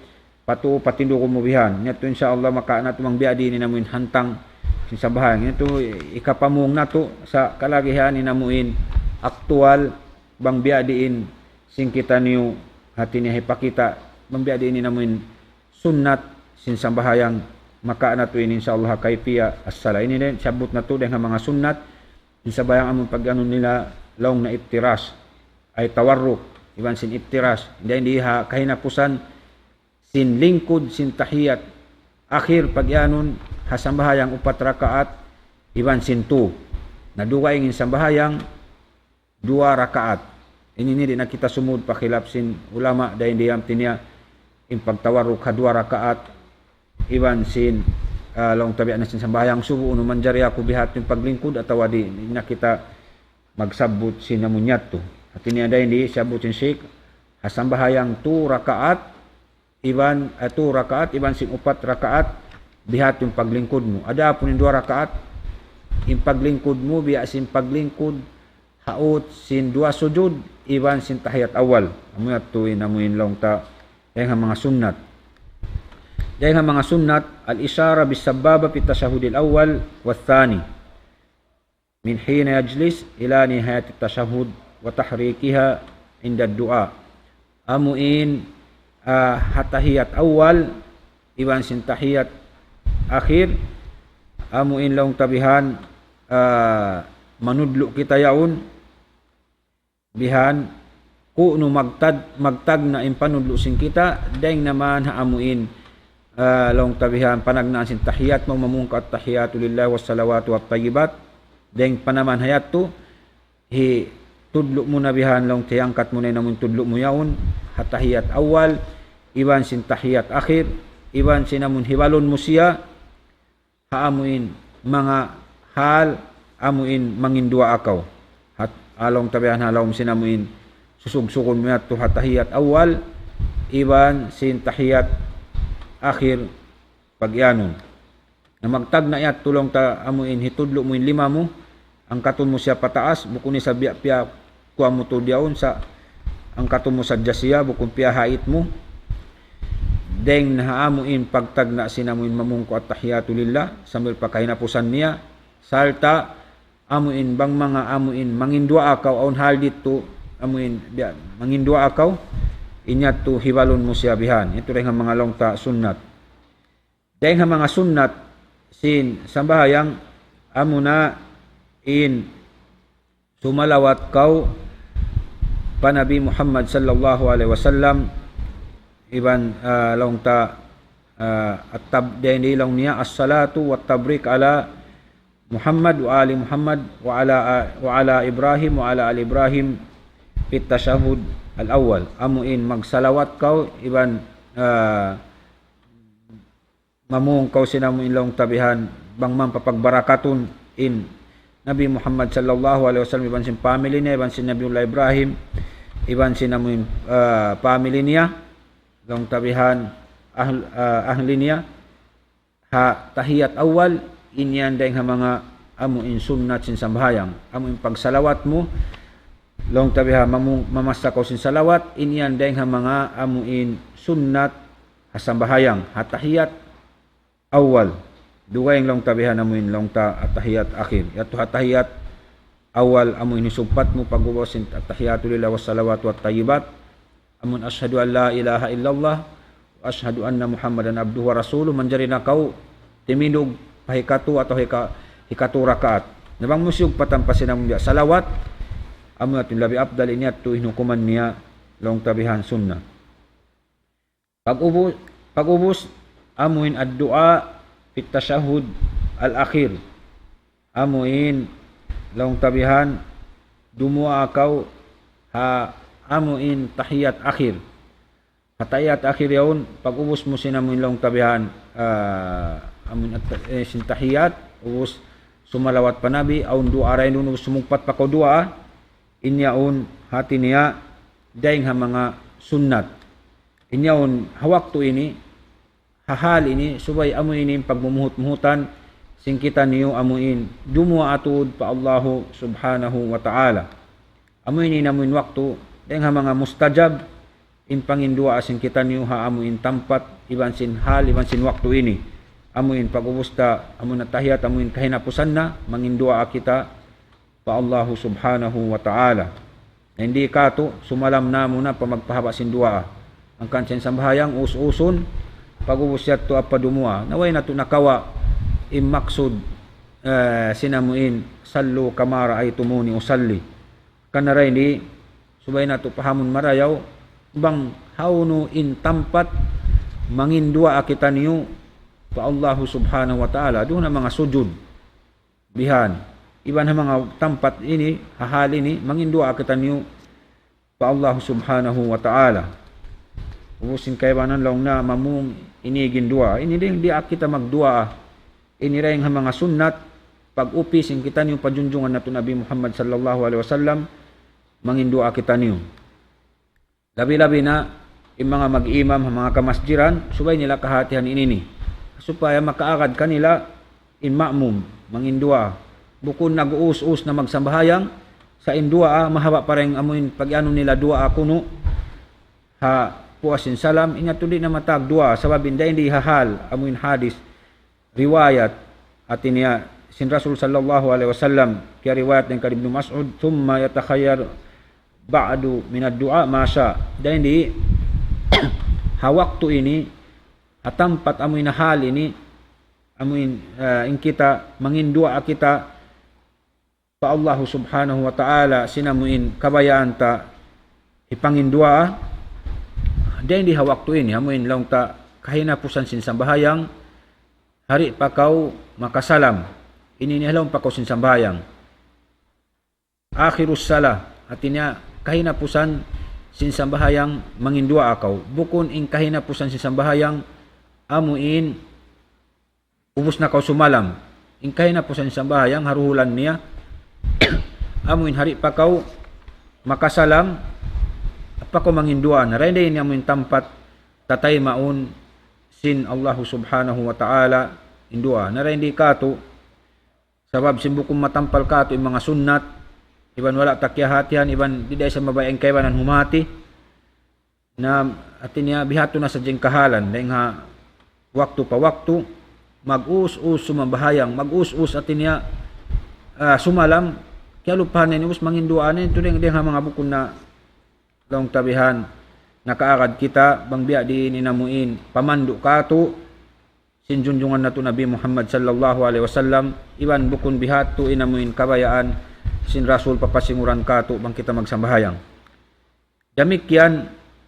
patu, patindugun mu bihan. Yadtu insya Allah makawa' natu' bang biya' diin in amuin hantang sin sambahayang. Yadtu hikapamung natu' sa kalagihan in amuin aktual bang biya' diin sin kitaniyu hati niya hipakita' bang biya' diin in amuin sunnat sin sambahayang makawa' natu' ini insya Allah kayfiya as-sala. Ini dayn siyabbut natu' dayn ha manga sunnat sin sambahayang amun pag-anu nila laung na iftirash, ay tawarruk, iban sin iftirash. Dayn di ha kahinapusan sin lingkud sin tahiyat akhir pag-iyanun ha sambahayang upat rakaat iban sin tu. Na dugaing in sambahayang duwa rakaat. Ini, ini di' na kita sumud pa khilaf sin ulama dayn di ha amti niya in pagtawarruk ha duwa rakaat iban sin, ah, laung ta biya' na sin sambahayang subu unu manjari aku biha' in paglingkud atawa di', di' na kita magsabbut sin amun yadtu. Hati niya dayn di siyabbut sin Shaykh ha sambahayang tu rakaat iban, eh, tu rakaat iban sin upat rakaat biha' in paglingkud mu. Adapun in duwa rakaat, in paglingkud mu biya' sin paglingkud ha ut sin duwa sujud iban sin tahiyat awal. Amu yadtu in amuin laung ta dayn ha manga sunnat. Dayn ha manga sunnat, al-ishara bis-sabbaba fit tashahhudil awwal wa thani. Min hina yajlis ila nihayatit tashahhud wa tahrikuha inda du'a. Amuin, ah, ha tahiyat awal iban sin tahiyat akhir, amuin laung ta bihan, ah, manudlu' kita yaun, bihan, kunu' magtad-, magtagna' in panudlu' sin kita, dayn naman ha amuin, ah, laung ta bihan, panagnaan sin tahiyat mu, mamung kaw at-tahiyatu lillahi was-salawatu wat-tayyibat, dayn pa naman ha yadtu, hitudlu' mu na bihan, laung ta hiyangkat mu na in amuin tudlu' mu yaun, ha tahiyat awal, iban sin tahiyat akhir, iban sin amuin hibalun mu siya, ha amuin manga hal amuin manginduwaa kaw. Hat-, ha laung ta bihan ha lawm sin amuin susugsugun mu yadtu ha tahiyat awal, iban sin tahiyat akhir pag-iyanun. Na magtagna' yadtu laung ta amuin hitudlu' mu in lima mu, angkatun mu siya pataas, bukun isab biya' piyakuwan mu tuud yaun sa' angkatun mu sadja siya, bukun piyahait mu. Dayn ha amuin pagtagna' sin amuin mamung kaw at-tahiyatu lillah, sambil pa kahinapusan niya, sarta' amuin bang manga amuin manginduwaa kaw awn hal didtu, amuin biya' manginduwaa kaw, in yadtu hibalun mu siya bihan. Yadtu dayn ha manga laung ta sunnat. Dayn ha manga sunnat sin sambahayang amuna in sumalawat kaw pa Nabi Muhammad sallallahu alayhi wasallam, iban, ah, laung ta, ah, at-tab-, dayn di laung niya, as-salatu wat-tabrik ala Muhammad wa ali Muhammad wa ala, wa ala Ibrahim wa ala ali Ibrahim fit tashahhud al-awwal. Amuin magsalawat kaw iban, ah, mamung kaw sin amuin laung ta bihan, bang man papagbarakatun in Nabi Muhammad sallallahu alayhi wasallam, iban sin family niya, iban sin Nabiullah Ibrahim, iban sin amuin, ah, family niya, laung ta bihan, ahl-, ah, ahli niya, ha tahiyat awal, in yan dayn ha manga amuin sunnat sin sambahayang, amuin pagsalawat mu, laung ta bihan, mamu-, mamassa kaw sin salawat, in yan dayn ha manga amuin sunnat ha sambahayang, ha tahiyat awal. Dugaing laung ta bihan amuin laung ta at-tahiyat akhir. Yadtu ha tahiyat awal amuin hisugpat mu pag'ubus sin at-tahiyatu lillah was-salawatu wat-tayyibat. Amun ashhadu an la ilaha illallah wa ashhadu anna Muhammadan abduhu wa rasuluh, manjari na kaw timindug pa hikatu atawa hika-, hikatu rakaat. Na bang mu siyugpatan pa sin amun biya' salawat, amu yadtu in labi afdal, in yadtu in hukuman niya laung ta bihan sunnat. Pag'ubus, pag'ubus, amuin ad-du'a fit tashahhud al-akhir. Amuin laung ta bihan, dumuwaa kaw ha amuin tahiyat akhir. Ha tahiyat akhir yaun, pag'ubus mu sin amuin laung ta bihan, ah, amuin at-, eh, sin tahiyat, ubus sumalawat pa Nabi, awn duwaa dayn duun, ubus sumugpat pa kaw duwaa, in yaun hati niya dayn ha manga sunnat. In yaun ha waktu ini, ha hal ini, subay amu ini in pagmumuhut-muhutan sin kitaniyu amuin dumuwaa tuud pa Allahu Subhanahu wa Ta'ala. Amu ini in amuin waktu, dayng ha manga mustajab, in panginduwaa sin kitaniyu ha amuin tampat, iban sin hal, iban sin waktu ini. Amuin pag-ubus ta, amuin tahiyat, amuin kahinapusan na, manginduwaa kita pa Allahu Subhanahu wa Ta'ala. Na in di' katu', sumalam namu' na pa magpahaba' sin duwaa. Hangkan sin sambahayang us-usun, pag-ubus yadtu ampa dumuwaa. Na way natu' nakawa' in maksud, eh, sin amuin, صلوا كما رأيتموني أصلي. Karna' dayn di, subay natu' pahamun marayaw, bang hawnu in tampat manginduwaa kitaniyu pa Allahu Subhanahu wa Ta'ala. Duun ha manga sujud. Bihan. Iban ha manga tampat ini, ha hal ini, manginduwaa kitaniyu pa Allah Subhanahu wa Ta'ala. Ubus in kaibanan laung na mamung ini ginduwaa. Ini dayng di' kita magduwaa. Ini dayng ha manga sunnat, pag-upi sin kitaniyu pa junjungan natu' Nabi Muhammad sallallahu alayhi wasallam, manginduwaa kitaniyu. Labi-labi na, in manga mag-imam, ha manga kamasjiran, subay nila kahatihan ini ini. Supaya makaagad kanila in ma'mum, manginduwaa. Bukun nag-uus-us na magsambahayang, sa' in duwaa, mahaba' pa dayn amuin pag-anu nila duwaa kunu', ha puas sin salam, in yadtu di' na matawag duwaa, sabab in dayn di ha hal, amuin hadis, riwayat, hati niya, sin Rasul sallallahu alayhi wasallam, kiyariwayat dayn kan Ibnu Mas'ud, ثم يتخير بعد من الدعاء ما شاء. Dayn di, ha waktu ini, ha tampat amuin hal ini, amuin, eh, in kita, manginduwaa kita, pa Allahu Subhanahu wa Ta'ala, sin amuin kabayaan ta hipanginduwaa, dayn di ha waktu ini, amuin laung ta kahinapusan sin sambahayang, hari pa kaw makasalam. Ini ini laung pa kaw sin sambahayang. آخر الصلاة, hati niya kahinapusan sin sambahayang manginduwaa kaw. Bukun in kahinapusan sin sambahayang, amuin ubus na kaw sumalam. In kahinapusan sambahayang ha duhulan niya, amuin hari pa kaw makasalam, ampa kaw manginduwaa. Na dayn di ini amuin tampat tataymaun sin Allahu Subhanahu wa Ta'ala in duwaa. Na dayn di katu', sabab sin bukun matampal katu' in manga sunnat, iban wala' ta kiyahatihan, iban di' da isab mabaya' in kaibanan humati. Na, hati niya, bihadtu na sadja in kahalan, dayn ha waktu pa waktu, mag-us-us sumambahayang, mag-us-us hati niya, ah, sumalam, kiyalupahan na in ubus manginduwaa na in tuud dayn ha manga bukun na laung ta bihan, nakaagad kita, bang biya' diin in amuin pamandu' katu', sin junjungan natu' Nabi Muhammad sallallahu alayhi wasallam, iban bukun bihadtu in amuin kabayaan sin Rasul papasinguran katu' bang kita magsambahayang. Damikkiyan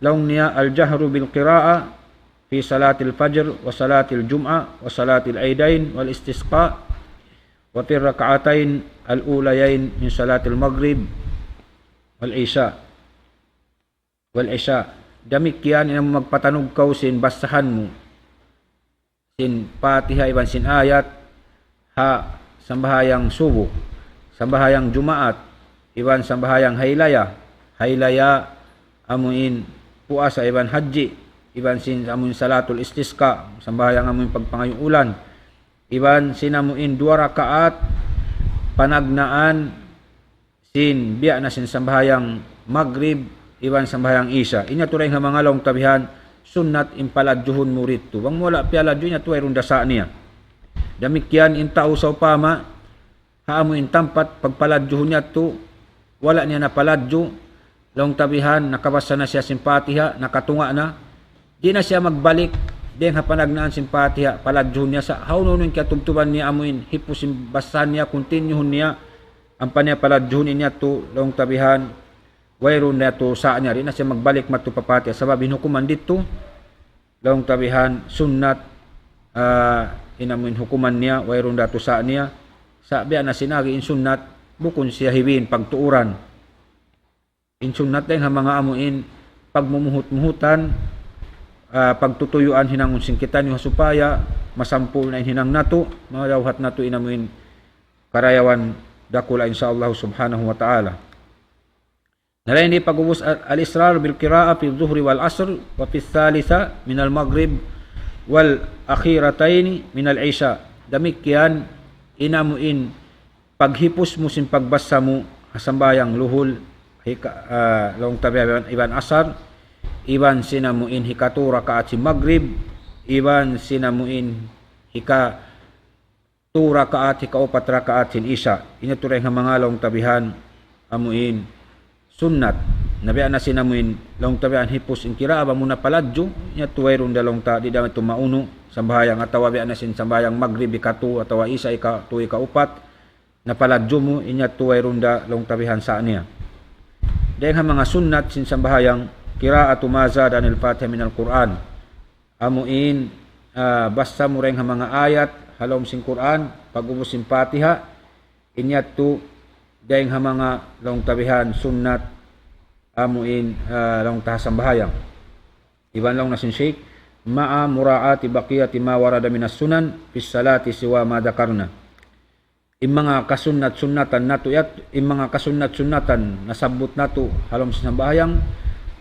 laung niya الجهر بالقراءة في صلاة الفجر وصلاة الجمعة وصلاة العيدين والاستسقاء وفي الركعتين الأوليين من صلاة المغرب والعشاء. والعشاء. Damikkiyan in amu magpatanug kaw sin basahan mu sin Fatiha iban sin ayat ha sambahayang subuh, sambahayang Jumaat, iban sambahayang haylaya, haylaya amuin puasa iban hajji, iban sin amuin salatul istisqa, sambahayang amuin pagpangayu' ulan, iban sin amuin duwa rakaat panagnaan sin biya' na sin sambahayang Magrib iban sambahayang Isha. In yadtu dayn ha manga laung ta bihan, sunnat in paladjuhun mu didtu. Bang mu wala' piyaladju, in yadtu wayruun da sa' niya. Damikkiyan in tau sawpama, ha amu in tampat pagpaladjuhun yadtu, wala' niya napaladju, laung ta bihan, nakabasa na siya sin Fatiha, nakatunga' na, di' na siya magbalik dayn ha panagnaan sin Fatiha, paladjuhun niya sa' hawnu-hawnu in kiyatubtuban niya amu in hipus sin basahan niya, kuntinyuhun niya, ampa niya paladjuhun in yadtu, laung ta bihan, wayruun da yadtu sa' niya, di' na siya magbalik madtu pa Fatiha, sabab in hukuman didtu, laung ta bihan, sunnat, ah, in amu in hukuman niya, wayruun da yadtu sa' niya, sa' biya' na sin agi in sunnat, bukun siya hibin pagtuuran. In sunnat dayn ha manga amu in pagmumuhut-muhutan, ah, pagtutuyuan hinangun sin kitaniyu ha supaya masampurna' in hinang natu', madawhat natu' in amu in karayawan dakula', insya Allah subhanahu wa ta'ala. Na dayn di pag'ubus al-, الإسرار بالقراءة في الظهر والعصر وفي الثالثة من المغرب والأخيرتين من العشاء. Damikkiyan in amu in paghipus mu sin pagbasa mu ha sambahayang luhul, hika-, ah, laung ta biya' iban, iban asar, iban sin amu in hikatu rakaat sin magrib, iban sin amu in hikatu rakaat, hikaupat rakaat sin isya. Ini tuud in manga laung ta bihan amu in sunnat. Na biya' na sin amu in laung ta bihan hipus in kiraat, bang mu na paladju, yadtu wayruun da laung ta, di' da tuud maunu sambahayang, atawa biya' na sin sambahayang magrib hikatu, atawa isya hikatu, hikaupat, na paladju mu, in yadtu wayruun da laung ta bihan sa' niya. Dayn ha manga sunnat sin sambahayang, qira'atu ma zada anil Fatiha minal Qur'an. Amu in, ah, basa mu dayn ha manga ayat ha lawm sin Qur'an, pag'ubus sin Fatiha, in yadtu dayn ha manga laung ta bihan sunnat, amu in, ah, laung ta ha sambahayang. Iban laung na sin Shaykh, ma'a mura'ati baqiyati ma warada minas sunan fis salati siwa ma dhakarna. In manga kasunnat-sunnatan natu' yadtu, in manga kasunnat-sunnatan nasabbut natu' ha lawm sin sambahayang,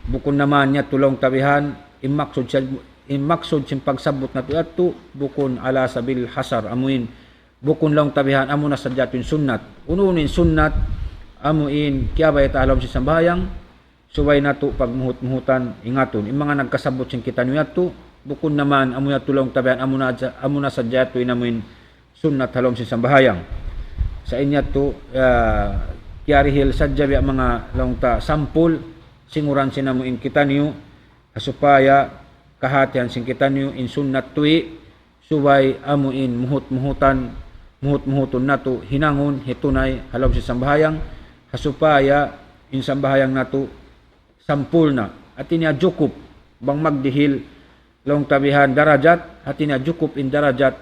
bukun na man yadtu laung ta bihan, in maksud sa-, in maksud sin pagsabbut natu' yadtu, bukun ala sabil hasar, amu in, bukun laung ta bihan, amu na sadja yadtu in sunnat. Unu-unu in sunnat, amu in, kiyabayta' ha lawm sin sambahayang, subay natu' pagmuhut-muhutan ingatun. In manga nagkasabbut sin kitaniyu yadtu, bukun na man amu yadtu laung ta bihan, amu na, amu na sadja yadtu in amu in sunnat ha lawm sin sambahayang. Sa' in yadtu, ah, kiyarihil sadja biya' manga laung ta sampul, singuran sin amu in kitaniyu, ha supaya kahatihan sin kitaniyu in sunnat tuwi', subay amu in muhut-muhutan, muhut-muhutun natu' hinangun, hitunay, ha lawm sin sambahayang, ha supaya in sambahayang natu' sampulna'. Hati niya jukup, bang magdihil, laung ta bihan darajat, hati niya jukup in darajat,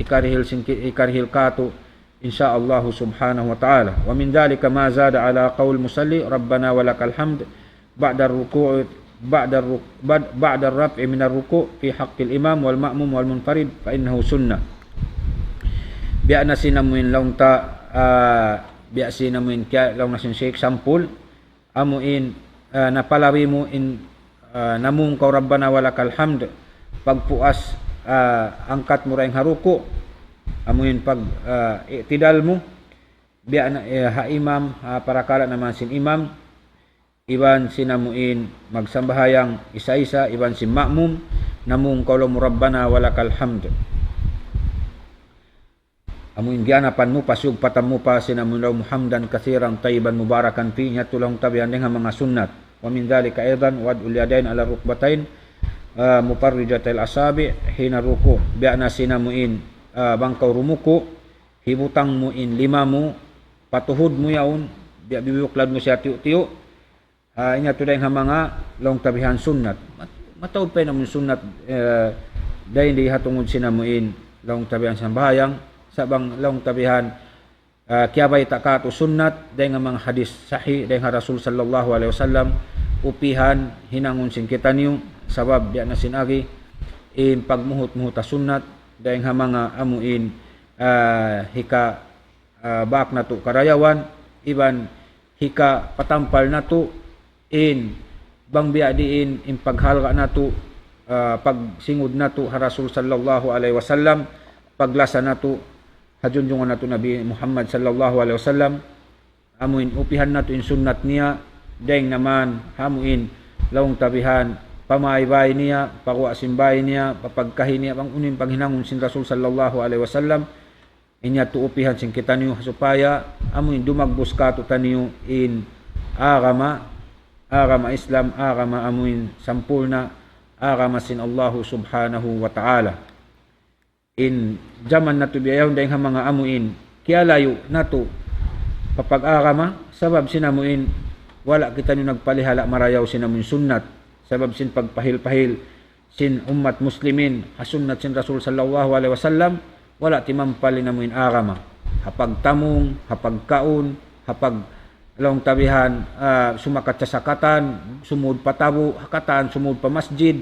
hikarihil sin ki-, hikarihil katu', إن شاء الله سبحانه وتعالى. ومن ذلك ما زاد على قول المصلي ربنا ولك الحمد بعد الركوع، بعد الرك-، بعد، بعد الرفع من الركوع في حق الإمام والمأموم والمنفرد فإنه سنة. Biya' na sin amu in laung ta, ah, biya' sin amu in kiya-, laung na sin Shaykh sampul, amu in, ah, napalabi mu in, ah, namung kaw Rabbana wa lakal hamd, pagpuas, ah, angkat mu dayn ha ruku', amu in pag, ah, i'tidal mu, biya' na, eh, ha imam, ha parakala' naman sin imam, iban sin amu in magsambahayang isa-isa, iban sin ma'mum, namung kaw laung mu Rabbana wa lakal hamd. Amu in giyanapan mu pa, siyugpatan mu pa sin amu in laung mu hamdan kathiran tayyiban mubarakan fi, yadtu laung ta biya' yan dayn ha manga sunnat. ومن ذلك أيضا وضع اليدين على الركبتين، ah, مفرجتي الأصابع حين الركوع. Biya' na sin amu in, ah, bang kaw rumuku', hibutang mu in lima mu pa tuhud mu yaun, biya' biyuklad mu siya tiyu'-tiyu', ah, in yadtu dayn ha manga laung ta bihan sunnat. Mat-, mataud pa in amu in sunnat, eh, dayn di ha tungud sin amu in laung ta bihan sambahayang, sa' bang laung ta bihan, ah, kiyabayta' katu' sunnat, dayn ha manga hadith sahih, dayn ha Rasul sallallahu alayhi wasallam, upihan, hinangun sin kitaniyu, sabab biya' na sin agi, in pagmuhut-muhut ha sunnat, dayn ha manga amu in, ah, hika, ah, bak natu' karayawan, iban hikapatampal natu' in bang biya' diin in paghalga' natu', ah, pagsingud natu' ha Rasul sallallahu alayhi wasallam, paglasa natu' ha junjungan natu' Nabi Muhammad sallallahu alayhi wasallam, amu in upihan natu' in sunnat niya, dayn naman, amu in laung ta bihan, pamaybay niya, paguwa' sin bay niya, papagkahi niya, bang unu in paghinangun sin Rasul sallallahu alayhi wasallam, in yadtu upihan sin kitaniyu supaya amu in dumagbus katu' taniyu in agama, agama Islam, agama amu in sampurna', agama sin Allahu Subhanahu wa Ta'ala. In jaman natu' biya' yaun dayn ha manga amu in kiyalayu' natu' pa pag-agama, sabab sin amu in wala' kitaniyu nagpalihala' marayaw sin amu in sunnat, sabab sin pagpahil-pahil sin ummat muslimin ha sunnat sin Rasul sallallahu alayhi wasallam, wala' timampal in amu in agama. Ha pagtamung, ha pagkaun, ha pag-, laung ta bihan, ah, sumakat sa sakatan, sumud pa tabu', ha katan, sumud pa masjid.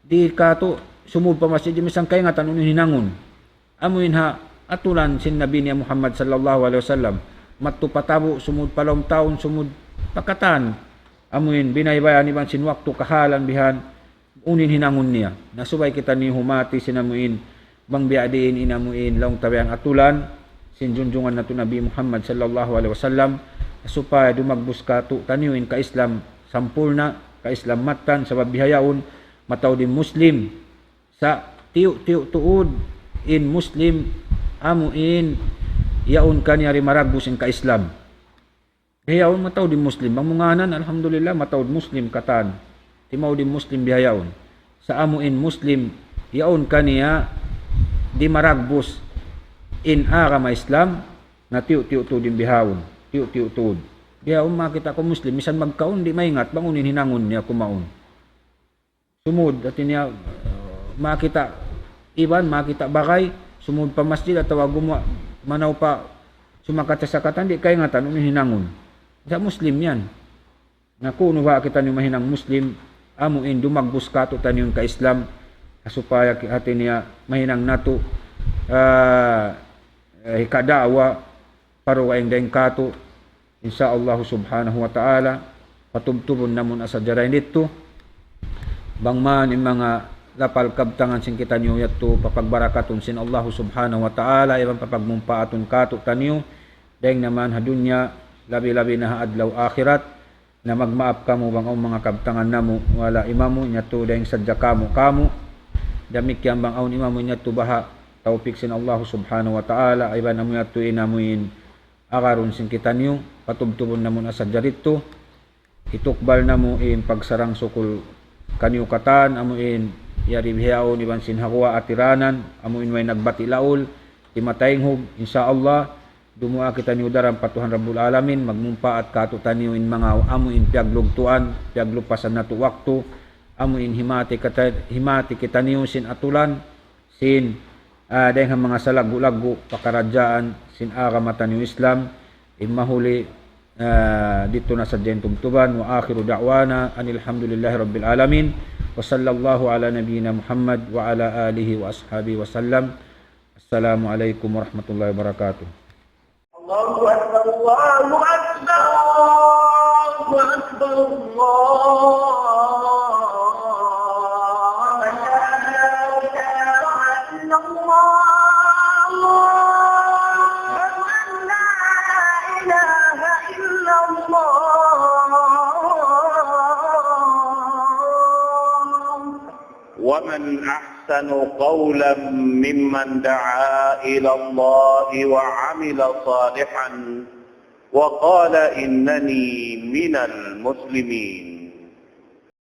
Di' katu' sumud pa masjid, di' misan kaingatan unu in hinangun. Amu in ha aturan sin Nabi niya Muhammad sallallahu alayhi wasallam. Madtu pa tabu', sumud pa lawm town, sumud pa katan. Amu in binaybayan iban sin waktu kahalan bihan, unu in hinangun niya. Na subay kitaniyu humati sin amu in, bang biya' diin in amu in, laung ta bihan aturan, sin junjungan natu' Nabi Muhammad sallallahu alayhi wasallam, supaya dumagbus kātu'niyu in ka-Islam sampurna', ka-Islam mattan, sabab bihaun mataud in Muslim. Sa' tiyu'-tiyu' tuud in Muslim amu in yaun kaniya di' maragbus in ka-Islam. Bihaun mataud in Muslim, bang mu ngānan, alhamdulillah, mataud Muslim katan. Timaud in Muslim bihaun. Sa' amu in Muslim yaun kaniya di' maragbus in agama Islam, na tiyu'-tiyu' tuud in bihaun. Tiyu'-tiyu' tuud. Bihaun makakita' kaw Muslim, misan magkaun di' maingat bang unu in hinangun niya kumaun. Sumud, hati niya, makakita' iban, makakita' bagay, sumud pa masjid atawa gumuwa' manaw pa sumakat ha sakatan, di' kaingatan unu in hinangun. Sa' Muslim yan. Na kunu' ba kitaniyu mahinang Muslim, amu in dumagbus kātu'niyu in ka-Islam, supaya ki-, hati niya mahinang natu', ah, eh, hikada'wa, paruwa in dayn kātu', insya Allah subhanahu wa ta'ala, patubtubun namu' na sadja dayn didtu. Bang man in manga lapal kabtangan sin kitaniyu yadtu, papagbarakatun sin Allah subhanahu wa ta'ala, iban papagmumpaatun kātu'niyu, dayn naman ha dunya, labi-labi na ha adlaw akhirat, na magmaap kamu bang awn manga kabtangan namu', wala' imamu, yadtu dayn sadja kamu, kamu. Damikkiyan bang awn imamu yadtu baha' tawpik sin Allah subhanahu wa ta'ala, iban amu yadtu in amu in agarun sin kitaniyu, patubtubun namu' na sadja didtu. Hitukbal namu' in pagsarang-sukul kaniyu katan, amu in yari bihaun iban sin ha guwa' atiranan, amu in way nagbati' laul, timataynghug, insya Allah, dumuwaa kitaniyu daran pa Tuhan Rabbul Alamin, magmumpaat kātu'niyu in manga amu in piyaglugtuan, piyaglupasan natu' waktu, amu in himati kata-, himati kitaniyu sin atulan, sin, ah, dayn ha manga salaggu'-laggu' pakaradjaan sin agama taniyu Islam, in mahuli, ah, didtu na sadja in tubtuban, وآخر دعوانا أن الحمد لله رب العالمين، وصلى الله على نبينا محمد وعلى آله وأصحابه وسلم. السلام عليكم ورحمة الله وبركاته. الله أكبر، الله أكبر، الله أكبر، الله أكبر. لا إله إلا الله. لا إله إلا الله. ومن أحسن قولا ممن دعا إلى الله وعمل صالحا وقال إنني من المسلمين.